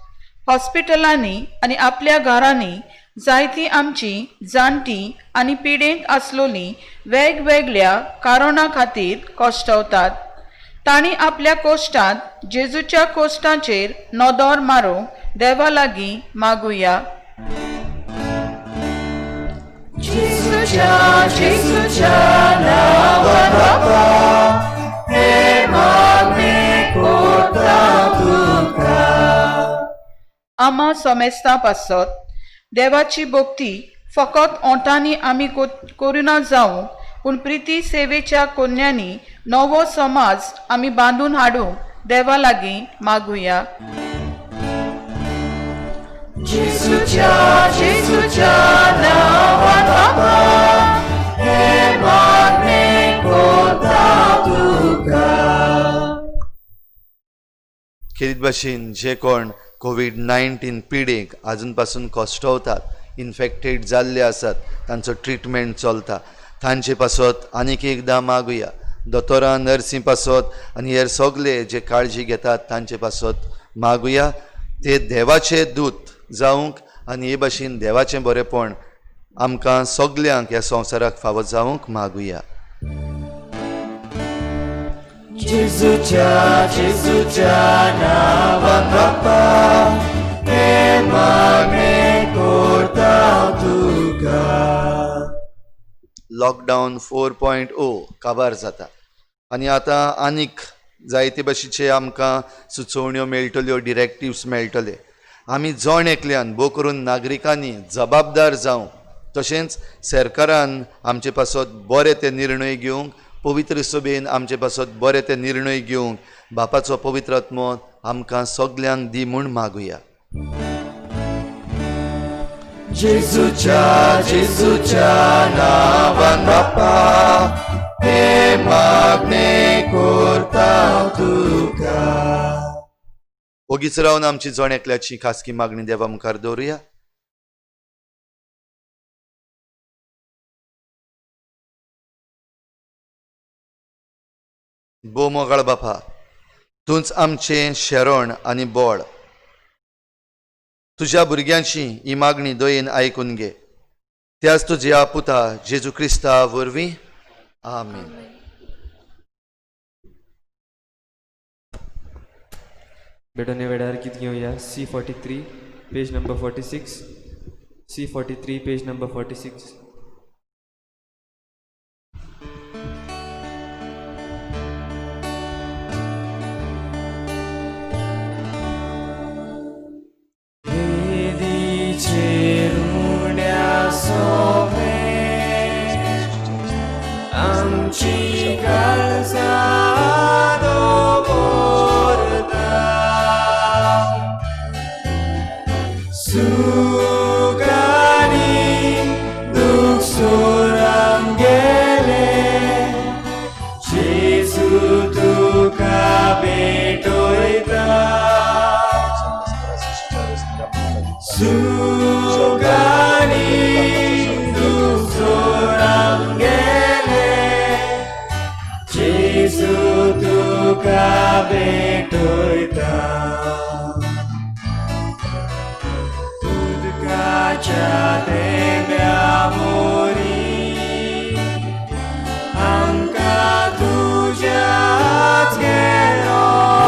हॉस्पिटलांनी आनी आपल्या घरांनी जायतीं आमची जाणटीं आनी पिडेंत आसलोलीं वेगवेगळ्या कारणां खातीर कश्टवतात. तांणी आपल्या कोश्टांत जेजूच्या कोश्टांचेर नदर मारूंक देवा लागीं मागुया. जेजूच्या जेजूच्या नांवान बापा, हें मागणें करता तुका. आमा समेस्तां पासत देवाची भक्ती फकत ओंठांनी आमी करिना जावंक पूण प्रिती सेवेच्या कोन्यांनी नवो समाज आमी बांदून हाडूंक देवा लागीं मागुया. जेजूच्या जेजूच्या नांवान बापा, हें मागणें करता तुका. खेरीत भाशेन जे कोण कोवीड-19 पिडेक आजून पासून कश्टवतात, इन्फेक्टेड जाल्ले आसात, तांचो ट्रिटमेंट चलता, तांचे पासत आनीक एकदां मागुया. दोतोरां नर्सी पासत आनी हेर सगले जे काळजी घेतात तांचे पासत मागुया. ते देवाचे दूत जावंक आनी हे भाशेन देवाचें बरेपण आमकां सगल्यांक ह्या संवसाराक फावो जावंक मागुया. जेजूच्या जेजूच्या नांवान बापा, हें मागणें करता तुका. लॉकडावन 4.0 काबार जाता आनी आतां आनीक जायते भाशेचे आमकां सुचोवण्यो मेळटल्यो, डिरेक्टिव्स मेळटले. आमी जण एकल्यान भोव करून नागरिकांनी जबाबदार जावंक, तशेंच सरकारान आमचे पासत बरे ते निर्णय घेवंक, पवित्र सभेन आमचे पासत बरे ते निर्णय घेवंक बापाचो पवित्र आत्मो आमकां सगल्यांक दी म्हूण मागुया. जेजूच्या जेजूच्या नांवान बापा, हें मागणें करता तुका. ओगीच रावन आमची जण एकल्याची खासगी मागणी देवा मुखार दवरुया. भोव मोगाळ बापा, तूंच आमचें शरण आनी बळ. तुज्या भुरग्यांची ही मागणी दयेन आयकून घे, त्याच तुज्या पुता जेजू क्रिस्ता वरवीं, आमेन. बेटोने वेळार गीत घेवया C 43 page number 46, C 43 page number 46. आमची काळजां दवरता सुखांनी दुखसोर आमगेले जेजू तुका भेटयता सुखांनी दुखसोर आमगेले जेजू तुका भेटयता उदकाच्या थेंब्या मोरी आमकां तुज्याच घेवता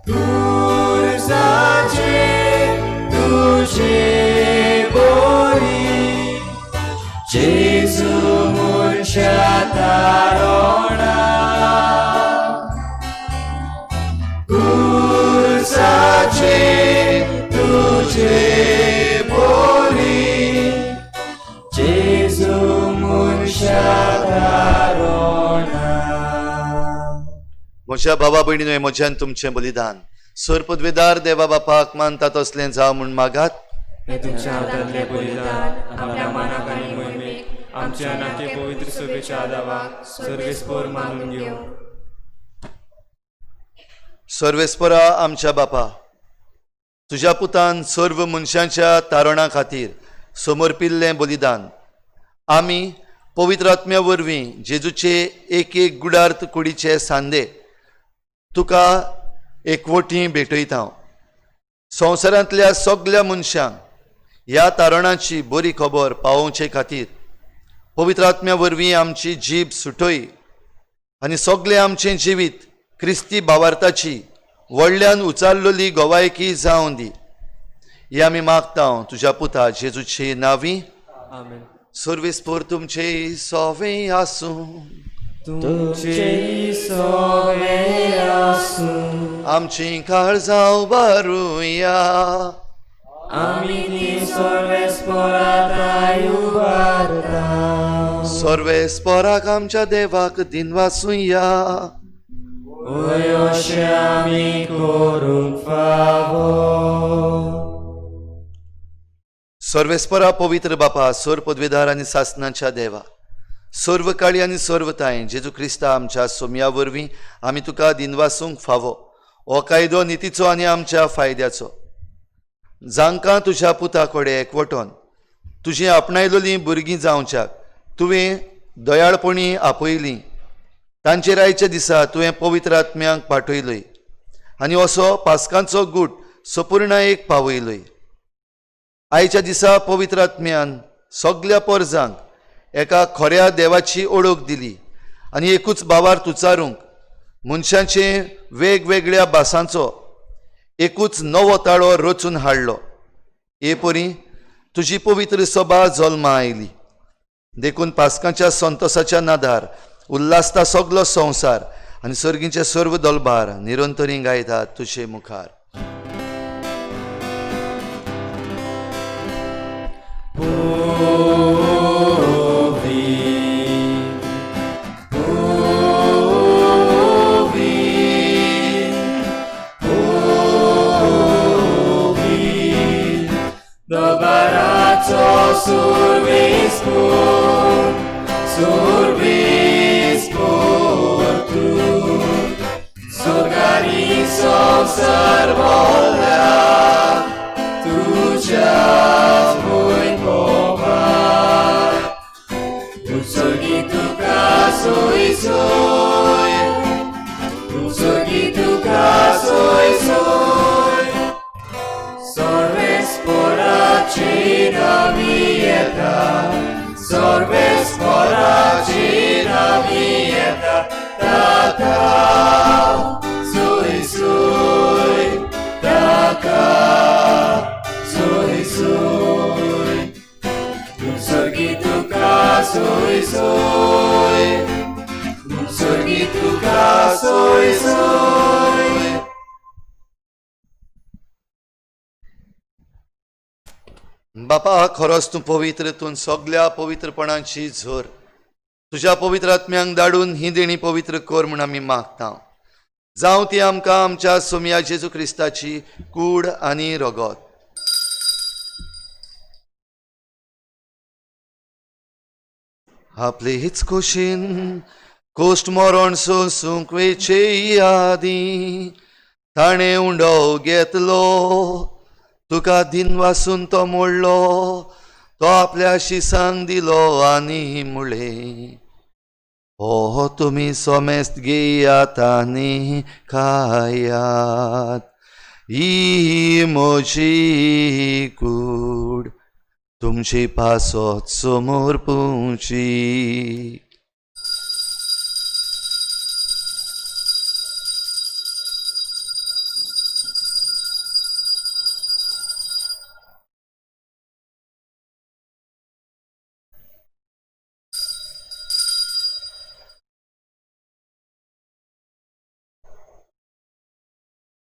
खुर्साचे तुजे बोरी जेजू मनशा तारोणा खुर्साचे तुजे बोरी जेजू मनशा तारोणा. म्हज्या भावा भयणीनो, हें म्हज्यान तुमचें बलिदान सर पदवेदार देवा बापाक मानता तसलें जावं म्हूण मागात. हें तुमच्या हातांतलें बलिदान आपल्या मानाक आनी मोहिमेक आमच्या नाके पवित्र सभेच्या आदावाक सर्वेस्पोर मानून घेवं. सर्वेस्परा आमच्या बापा, तुज्या पुतान सर्व मनशांच्या तारणा खातीर समर्पिल्लें बलिदान आमी पवित्र आत्म्या वरवीं जेजूचे एक एक गुडार्थ कुडीचे सांदे तुका एकवटी भेटयता. संवसारांतल्या सगल्या मनशांक ह्या तारणाची बरी खबर पावोवचे खातीर पवित्र आत्म्या वरवीं आमची जीब सुटय आनी सगळें आमचें जिवीत क्रिस्ती भावार्थाची व्हडल्यान उचारलेली गवायकी जावं दी. ही आमी मागता तुज्या पुता जेजूचे नांवी, आमेन. सर्वेस्पोर तुमचे सोवे आसूं. तुमचे सोवे आसूं. आमची काळजां उबारुया. आमी ती सर्वेस्पोराताय उबारता. सर्वेस्पोराक आमच्या देवाक दिनवासुया. वय अशें आमी करूंक फावो. सर्वेस्परा पवित्र बापा, सोर पदवेदार आनी सासनाच्या देवा, सर्व काळी आनी सर्वताय जेजू क्रिस्ता आमच्या सोमया वरवीं आमी तुका दिनवासूंक फावो. हो कायदो नितीचो आनी आमच्या फायद्याचो. जांकां तुज्या पुता कडेन एकवटोन तुजी आपणायलोलीं भुरगीं जावच्याक तुवें दयाळपणी आपयलीं, तांचेर आयच्या दिसा तुवें पवित्र आत्म्यांक पाठयलोय आनी असो पास्कांचो गूट सपुर्णायेक पावयलोय. आयच्या दिसा पवित्र आत्म्यान सगल्या पोरजांक एका खऱ्या देवाची ओळख दिली आनी एकूच भावार्थ उच्चारूंक मनशांचे वेगवेगळ्या भासांचो एकूच नवो ताळो रचून हाडलो. हे परी तुजी पवित्र सभा जल्मा आयली. देखून पास्कांच्या संतोसाच्या नादार उल्हासता सगलो संवसार आनी सर्गीचे सर्व दलबार निरंतरी गायतात तुजे मुखार. Dobaraco survis pur tu, आनी संवसार भोंवला तुज्याच मोय उत्सर्गी तुका सोय सोय, उत्सर्गी तुका सोय सोय. सर्वेस्पराची नावी येता, सर्वेस्पराची नावी येता. ताका सोय सोय, ताका सोय सोय. उत्सर्गी तुका सोय सोय, उत्सर्गी तुका सोय सोय. बापा, खरोच तूं पवित्र, तूं सगल्या पवित्रपणाची झर. तुज्या पवित्र आत्म्यांक धाडून ही देणी पवित्र कर म्हूण आमी मागता. जावं ती आमकां आमच्या सोमया जेजू क्रिस्ताची कूड आनी रगत. आपले हीच खोशीन कोश्ट मरण सोंसूंक वेचे आदीं ताणें उंडो घेतलो, तुका दिनवासून तो मोडलो, तो आपल्या शिसांक दिलो आनी मुळें, हो तुमी सोमेस्त घेयात आनी खायात, ही म्हजी कूड तुमची पासत समोर पुची.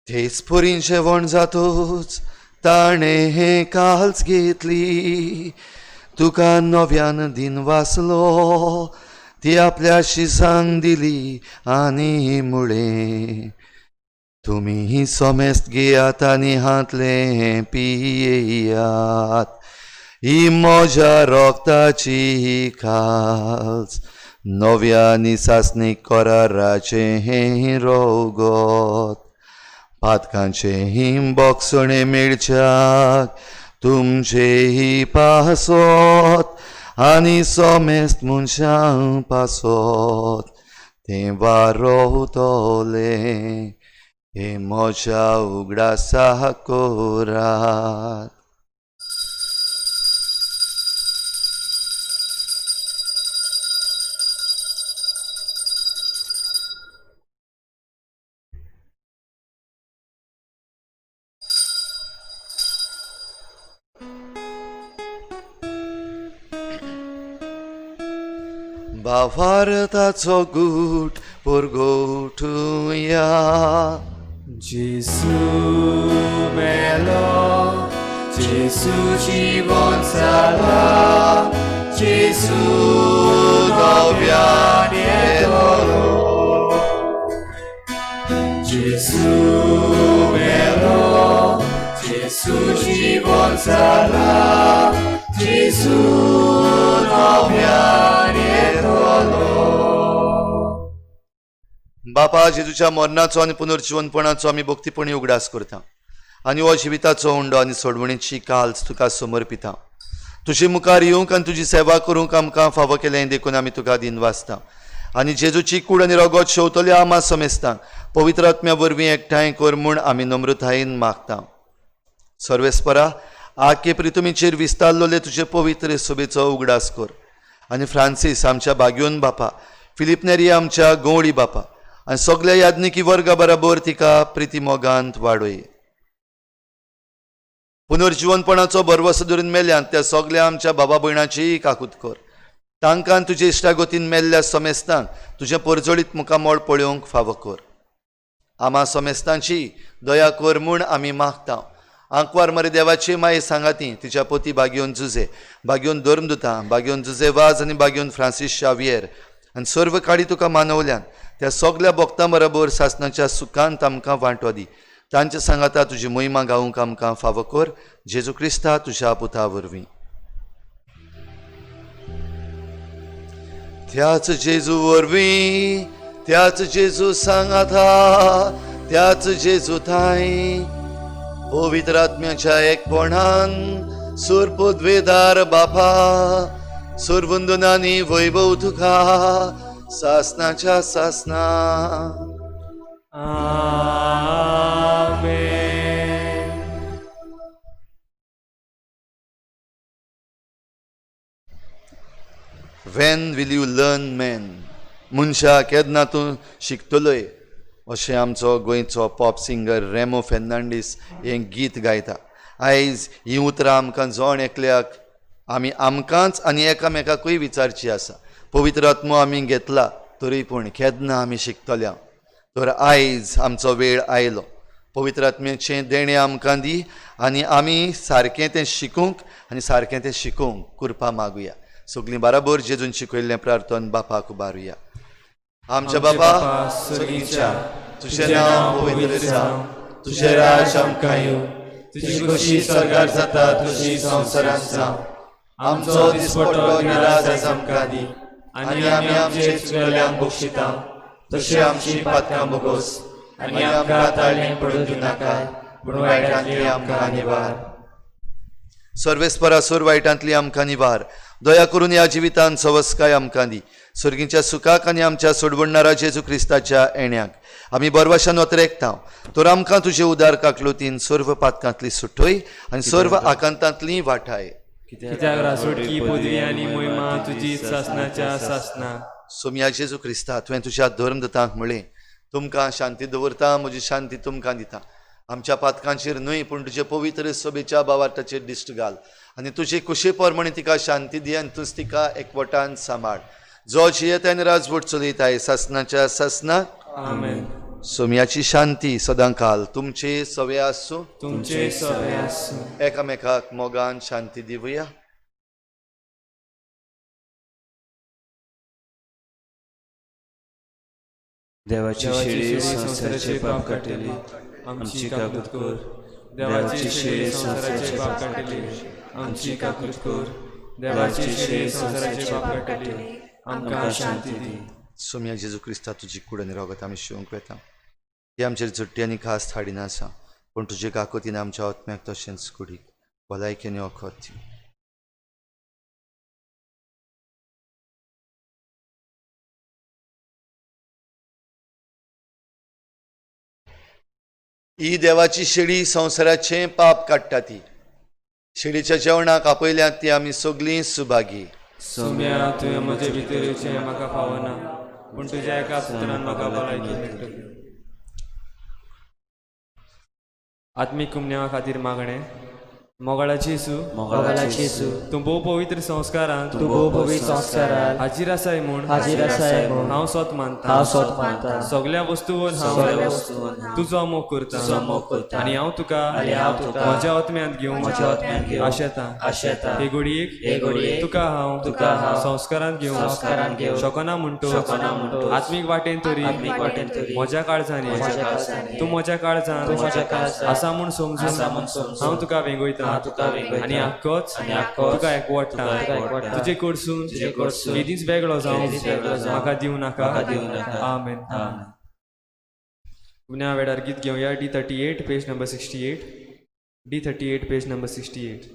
तेच परीन जेवण जातूच ताणें हें काल्च घेतली, तुका नव्यान दिन वाचलो, ती आपल्या शिसांक दिली आनी मुळें, तुमी सोमेस्त घेयात आनी हांतलें पियेयात, ही म्हज्या रक्ताची काल्च, नव्या आनी सासणीक कराराचें हें रगत. पातकांचें बोगसणें मेळच्याक तुमचें पासत आनी सोमेस्त मनशां पासत तें वारोवतलें, हें म्हज्या उगडासा करात. भावार्थाचो गूट परगोटुया. जेसू मेलो, जेसू जिवन जाला, जेसू नव्यान येतलो. जेसू मेलो, जेसू जिवन जाला, जेसू नव्यान येतलो. बापा, जेजूच्या मरणाचो आनी पुनर्जिवनपणाचो आमी भक्तीपणी उगडास करता आनी हो जिविताचो उंडो आनी सोडवणीची काल्च तुका समर्पिता. तुजे मुखार येवंक आनी तुजी सेवा करूंक आमकां फावो केलें देखून आमी तुका दिनवासता आनी जेजूची कूड आनी रगत शेवतल्या आमा समेस्तांक पवित्र आत्म्या वरवीं एकठांय कर म्हूण आमी नम्रतायेन मागता. सर्वेस्परा, आखे प्रितुमीचेर विस्तारलोले तुजे पवित्र सभेचो उगडास कर आनी फ्रांसीस आमच्या बाग्योन बापा, फिलीप नेरी आमच्या गवळी बापा आनी सगल्या याज्ञिकी वर्गा बराबर तिका प्रिती मोगांत वाडय. पुनर्जिवनपणाचो भरवसो धरून मेल्यान त्या सगल्या आमच्या बाबा भयणाची काकूत कर. तांकां तुजे इश्टागतीन मेल्ल्या समेस्तांक तुजें परजळीत मुखामळ पळोवंक फावो कर. आमा समेस्तांची दया कर म्हूण आमी मागता. आंकवार मरे देवाची माये सांगाती तिच्या पोती बागयोन जुजे, बागयोन धर्मदुता, बागयोन जुजे वाज आनी बागयोन फ्रांसीस शावियर आनी सर्व काळी तुका मानवल्यान त्या सगल्या भक्तां बरोबर सासणाच्या सुखांत आमकां वांटो दी. तांच्या सांगाता तुजी मोहिमा गावंक आमकां फावो कर. जेजू क्रिस्ता तुज्या पुता वरवीं. त्याच जेजू वरवीं, त्याच जेजू सांगाता, त्याच जेजू थांय पवित्र आत्म्याच्या एकपणान सुरपुद्वेदार बापा सुरवंदनानी वैभव तुका सासनाच्या सासना. आमेन. When will you learn man? मनशा केन्ना तूं शिकतलोय अशें आमचो गोंयचो पॉप सिंगर रेमो फेर्नांडीस हें गीत गायता. आयज हीं उतरां आमकां जण एकल्याक आमी आमकांच आनी एकामेकाकूय विचारची आसा. पवित्र आत्मो आमी घेतला तरी पूण केन्ना आमी शिकतल्या? तर आयज आमचो वेळ आयलो. पवित्र आत्म्याचें देणें आमकां दी आनी आमी सारकें तें शिकूंक आनी सारकें तें शिकोवंक कुरपा मागुया. सगळीं बराबर जेजून शिकयल्लें प्रार्थन बापाक उबारुया. आमच्या बापा स्वर्गीच्या, तुजें नांव पवित्र जावं, तुजें राज आमकां येवं, तुजी खोशी स्वर्गार जाता तशी संवसारांत जावं. आमचो दिसपट्टो गिराज आयज आमकां दी आनी आमी आमचे चुकल्यांक बक्षिता तशें आमची पातकां बोगोस आनी आमकां ताळणें पडून दिवनाका पूण वायटांतली आमकां निवार. सर्वेस्परा सोर वायटांतली आमकां निवार. दया करून ह्या जिवितान सवस्काय आमकां दी. सर्गीच्या सुखाक आनी आमच्या सोडवणणारा जेजू क्रिस्ताच्या येण्याक आमी बरवाशान ओतरेकता. तर आमकां तुजे उदार काकलुतीन सर्व पातकांतली सुटय आनी सर्व आकांतांतली वाठाय. कित्याक रासोटकी पदवी आनी मोहिमा तुजी सासनाच्या सासना. सोमया जेजू क्रिस्ता, तुवें तुज्या धर्मदतांक म्हळें, तुमकां शांती दवरता, म्हजी शांती तुमकां दिता. आमच्या पातकांचेर न्हय पूण तुजे पवित्र सभेच्या बावार्थाचेर दिश्ट घाल आनी तुजे कुशे प्रमाणे तिका शांती दी आनी तूंच तिका एकवटान सांबाळ. जो जियेता आनी राजवट चलयताय सासनाच्या सासना. आमेन. सोमयाची शांती सदांकाल तुमचे सवे आसूं. तुमचे सवे आसूं. एकामेकाक मोगान शांती दिवया. देवाची शेळी संवसाराचे पाप काडटली, आमची काकूत कर. देवाची शेळी संवसाराचे पाप काडटली, आमची काकूत कर. देवाची शेळी संवसाराचे पाप काडटली, आमकां शांती दी. सोमया जेजू क्रिस्ता, तुजी कूड आनी रगत आमी शिवंक वेता. ती आमचेर झुट्टी आनी खास हाडिना आसा पूण तुजे काकुतीन आमच्या आत्म्याक तशेंच कुडीक भलायकेन वखद दी. ही देवाची शेळी संवसाराचें पाप काडटा. ती शेळीच्या जेवणाक आपयल्यात ती आमी सगळीं सुभागी. सोम्या, तुवें म्हजे भितर येवचें म्हाका फावना, पूण तुज्या एका सुत्रान म्हाका भलायकी मेळटली. आत्मीक कुमन्यावा खातीर मागणें. मोगाळाची येसू, मोगाळाची येसू, तूं भोव पवित्र संस्कारांत, तूं भोव पवित्र संस्कारांत हाजीर आसाय म्हूण, हाजीर आसाय म्हूण हांव सोत मानता, हांव सोत मानता. सगळ्या वस्तूंवर हांव सगळ्या वस्तूंवर तुजो मोग करता, तुजो मोग करता. आनी हांव तुका, आनी हांव तुका म्हज्या आत्म्यांत घेवंक, म्हज्या आत्म्यांत घेवंक आशेता, आशेता. हे घडयेक, हे घडयेक तुका हांव, तुका हांव संस्कारांत घेवंक, संस्कारांत घेवंक शकना म्हणटो, शकना म्हणटोच आत्मीक वाटेन तरी, आत्मीक वाटेन तरी म्हज्या काळजान ये, म्हज्या काळजान ये. तूं म्हज्या काळजान, तूं म्हज्या काळजान आसा म्हूण समजून, आसा म्हूण समजून हांव तुका वेंगयता, हांव तुका वेंगयता. आनी आक्कोच, आनी आक्कोच तुका एकवटता, तुका एकवटता. तुजे कडसून, तुजे कडसून केदींच वेगळो जावं, केदींच वेगळो जावं म्हाका दिवं नाका. म्हाका दिवं नाका. आमेन. आमेन. पुन्हा वेळार गीत घेवया. D38 page number 68. D38 page number 68.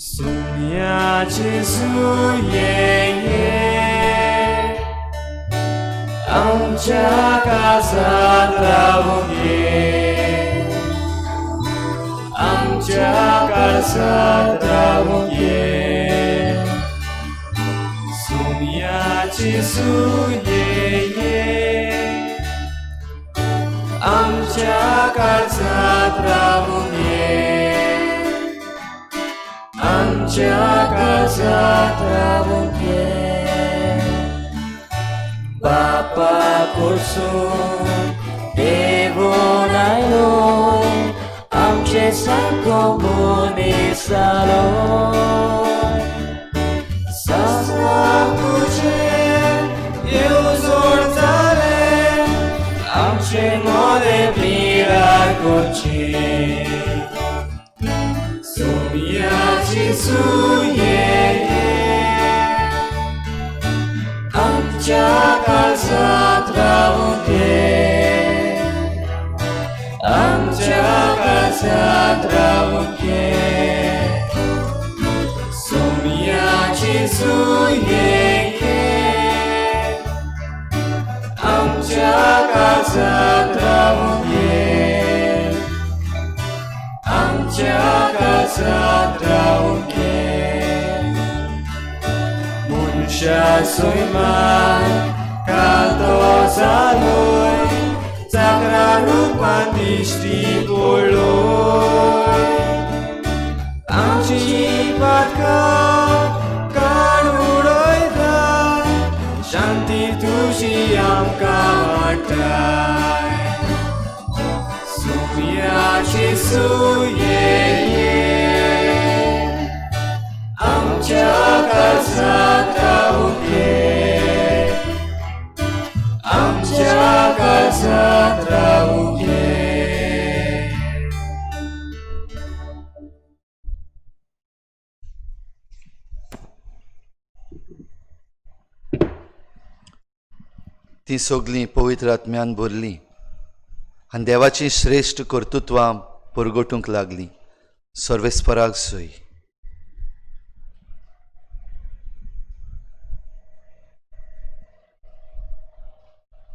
Soumya Jesu ye ye, आमच्या काळजांत रावूंक ये, आमच्या काळजांत रावूंक ये. Soumya Jesu ye ye, आमच्या काळजांत रावूंक ये, आमच्या काळजांत रावूंक ये. बापा कडसून देवून आयलो, आमचे सारको मनीस जालो. सासणाक तुजें येवजण जालें, आमचे मोरे पिराय करची. Soumya Jesu जेजू ये आमच्या काळजांत रावूंक ये, आमच्या काळजांत रावूंक ये. सोम्या जेजू ये, आमच्या काळजांत रावूंक ये, आमच्या काळजांत रावूंक ये. मनशा सैमान कातो जालोय, चाकरा रुपान दिश्टी पडलोय. आमची पातकां काड उडयता, शांती तुजी आमकां वांट्टाय. सोम्या जेजू ये, आमच्या काळजांत रावूंक ये, आमच्या काळजांत रावूंक ये. ती सगळीं पवित्र आत्म्यान भरलीं आनी देवाचीं श्रेश्ठ कर्तृत्वां परगटूंक लागलीं. सर्वेस्पराक सोय.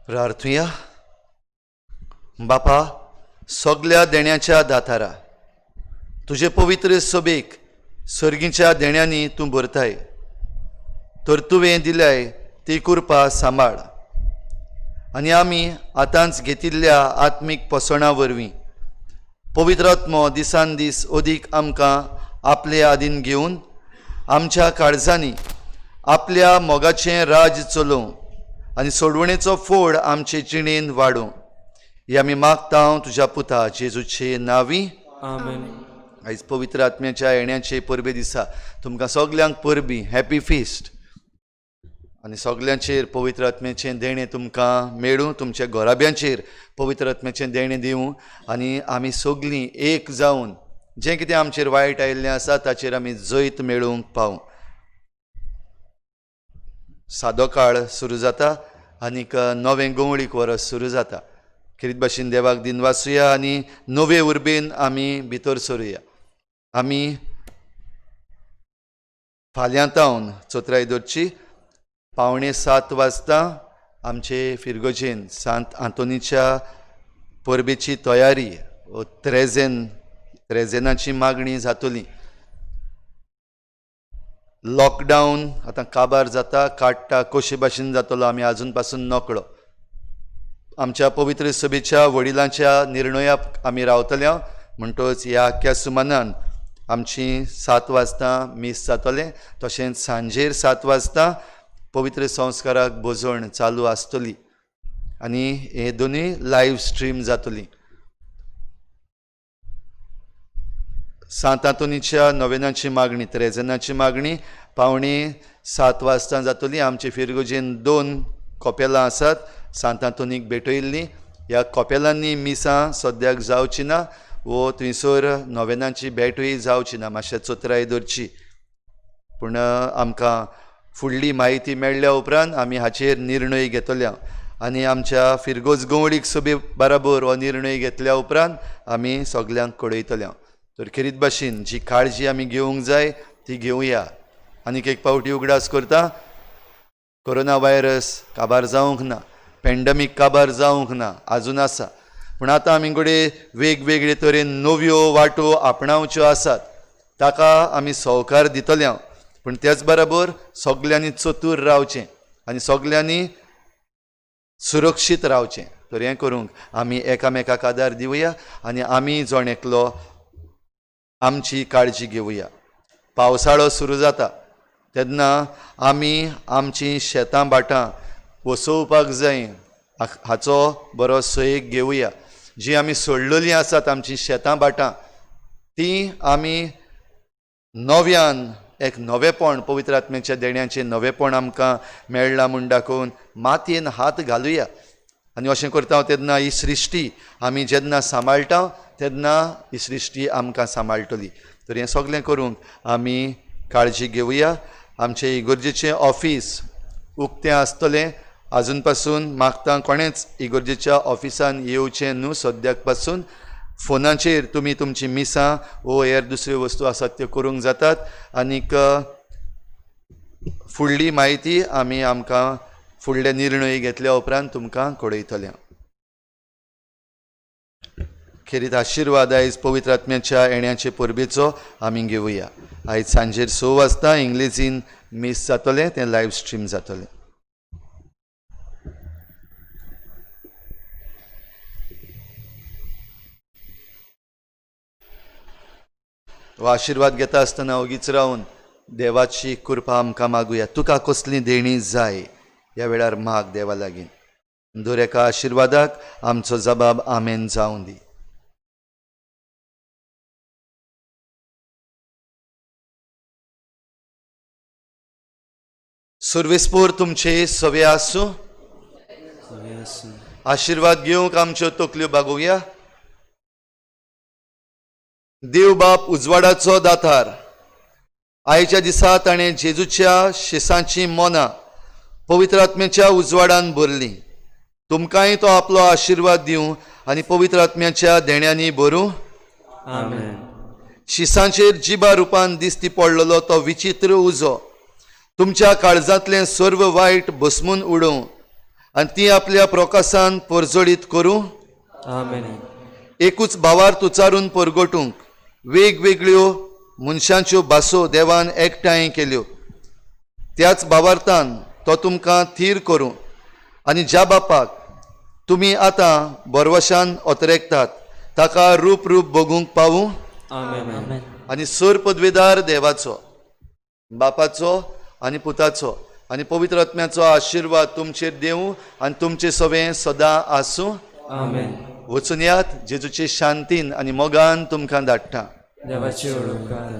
प्रार्थुया. बापा, सगल्या देण्याच्या दातारा, तुजे पवित्र सभेक सर्गीच्या देण्यांनी तूं भरताय, तर तुवें दिल्याय ती कृपा सांबाळ आनी आमी आतांच घेतिल्ल्या आत्मीक पोसणां वरवीं पवित्र आत्मो दिसान दीस अदीक आमकां आपले आदीन घेवन आमच्या काळजांनी आपल्या मोगाचें राज चलोवं आनी सोडवणेचो फोड आमचे जिणेन वाडोवं. हे आमी मागता तुज्या पुता जेजूचे नांवी, आमेन. आयज पवित्र आत्म्याच्या येण्याचे परबे दिसा तुमकां सगल्यांक परबी, हॅपी फिस्ट. आनी सगल्यांचेर पवित्र आत्म्याचें देणें तुमकां मेळूं, तुमच्या घराब्यांचेर पवित्र आत्म्याचें देणें दिवं आनी आमी सगलीं एक जावन जें कितें आमचेर वायट आयिल्लें आसा ताचेर आमी जैत मेळोवंक पावूं. सादो काळ सुरू जाता आनीक नवें गवळीक वरस सुरू जाता. खेरीत भाशेन देवाक दिनवासुया आनी नवे उर्बेन आमी भितर सरुया. आमी फाल्यां तावन चोत्राय दवरची 6:45 वाजता आमचे फिरगोजेन सांत आंतोनीच्या परबेची तयारी, त्रेजेनाची मागणी जातली. लॉकडावन आतां काबार जाता, काडटा कशे भाशेन जातलो आमी आजून पासून नकळो. आमच्या पवित्र सभेच्या वडिलांच्या निर्णयाक आमी रावतले, म्हणटच ह्या आख्ख्या सुमानान आमची 7 वाजता मीस जातलें. तशेंच सांजेर 7 वाजता पवित्र संस्काराक भोजण चालू आसतली आनी हे दोनूय लायव्ह स्ट्रीम जातली. सांत आंतोनीच्या नोवेनाची मागणी, त्रेजनाची मागणी 6:45 वाजता जातली. आमचे फिरगोजेन 2 कपेलां आसात सांत आंतोनीक भेटयल्लीं. ह्या कपेलांनी मिसां सद्याक जावची ना वो थंयसर नोवेनाची भेटूय जावची ना, मातशें चोत्राय दवरची. पूण आमकां फुडली म्हायती मेळ्ळ्या उपरांत आमी हाचेर निर्णय घेतले आनी आमच्या फिरगोज गवळीक सभे बराबर हो निर्णय घेतल्या उपरांत आमी सगल्यांक कळयतले. तर खेरीत भाशेन जी काळजी आमी घेवंक जाय ती घेवया. आनीक एक पावटी उगडास करता, कोरोना व्हायरस काबार जावंक ना, पेंडमीक काबार जावंक ना, आजून आसा. पूण आतां आमी कडेन वेगवेगळे तरेन नव्यो वाटो आपणावच्यो आसात, ताका आमी सहकार दितले. पूण त्याच बराबर सगल्यांनी चतूर रावचें आनी सगल्यांनी सुरक्षीत रावचें. तर हें करूंक आमी एकामेकाक आदार दिवया आनी आमी जण एकलो आमची काळजी घेवया. पावसाळो सुरू जाता तेन्ना आमी आमची शेतां भाटां वसोवपाक जाय हाचो बरो सोयेक घेवया. जी आमी सोडलेलीं आसात आमची शेतां भाटां ती आमी नव्यान एक नवेपण पवित्र आत्म्याच्या देण्याचें नवेपण आमकां मेळ्ळां म्हूण दाखोवन मातयेन हात घालुया. आनी अशें करता तेन्ना ही सृश्टी आमी जेन्ना सांबाळटा तेन्ना ही सृश्टी आमकां सांबाळटली. तर हें सगळें करूंक आमी काळजी घेवया. आमचें इगोर्जेचें ऑफीस उक्तें आसतलें. आजून पासून मागता कोणेंच इगोर्जेच्या ऑफिसान येवचें न्हू. सद्याक पासून फोनाचेर तुमी तुमची मिसां वो हेर दुसऱ्यो वस्तू आसात त्यो करूंक जातात. आनीक फुडली म्हायती आमी आमकां फुडले निर्णय घेतल्या उपरांत तुमकां कळयतले. खेरीत आशिर्वाद आयज पवित्र आत्म्याच्या येण्याचे परबेचो आमी घेवया. आयज सांजेर 6 वाजता इंग्लेजीन मीस जातलें, तें लायव्ह स्ट्रीम जातलें. हो आशिर्वाद घेता आसतना ओगीच रावन देवाची कृपा आमकां मागुया. तुका कसली देणी जाय ह्या वेळार माग देवा लागीं. दर एका आशिर्वादाक आमचो जबाब आमेन जावं दी. सर्वेस्पोर तुमचे सवे आसूं. आशिर्वाद घेवंक आमच्यो तकल्यो बागोवया. देव बाप उजवाडाचो दातार, आयच्या दिसा ताणें जेजूच्या शिसांची मनां पवित्र आत्म्याच्या उजवाडान भरलीं. तुमकांय तो आपलो आशिर्वाद दिवं आनी पवित्र आत्म्याच्या देण्यांनी भरूं. आमेन. शिसांचेर जिबा रुपान दिसती पडलेलो तो विचित्र उजो तुमच्या काळजांतलें सर्व वायट भस्मून उडोवं आनी ती आपल्या प्रकासान परजळीत करूं. आमेन. एकूच भावार्थ उचारून परगटूंक वेगवेगळ्यो मनशांच्यो भासो देवान एकठांय केल्यो. त्याच भावार्थान तो तुमकां थीर करूं आनी ज्या बापाक तुमी आतां बरवशान ओतरेकतात ताका रूप रूप बगूंक पावूं. आमेन. आनी सर पदवेदार देवाचो, बापाचो आनी पुताचो आनी पवित्र आत्म्याचो आशिर्वाद तुमचेर देवूं आनी तुमचें सवें सदां आसूं. आमेन. वचून यात, जेजूचे शांतीन आनी मोगान तुमकां धाडटा. देवाची उपकार.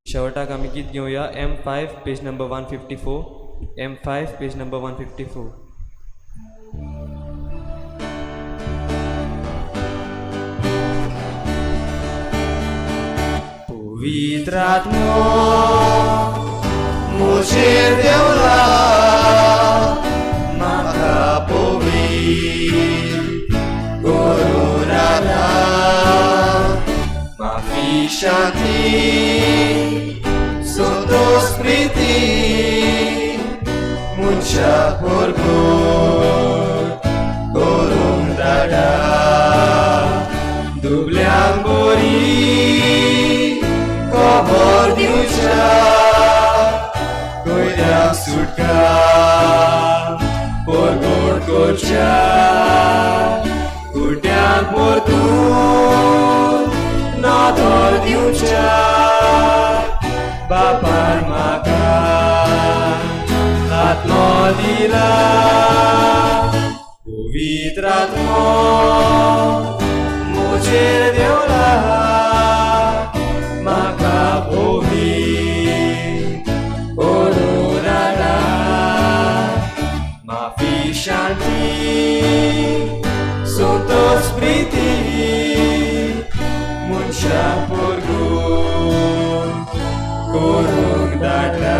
शेवटाक आमी गीत घेवया M5 page number 154. M5 page number 154. पवित्र आत्मो म्हजेर देवला, म्हाका पवित्र करून आतां माफी शांती संतोष प्रिती मनशाक परगट करूंक धाडा. दुबल्यांक बरी खबर दिवच्या, कोयऱ्याक सुटका परगट करच्या, कुट्यांक परतून नदर दिवच्या. बापान म्हाका आत्मो दिला, पवित्र आत्मो म्हजेर देवला, म्हाका पवित्र करून आतां माफी शांती संतोष प्रिती मनशाक परगट करूंक धाडटा.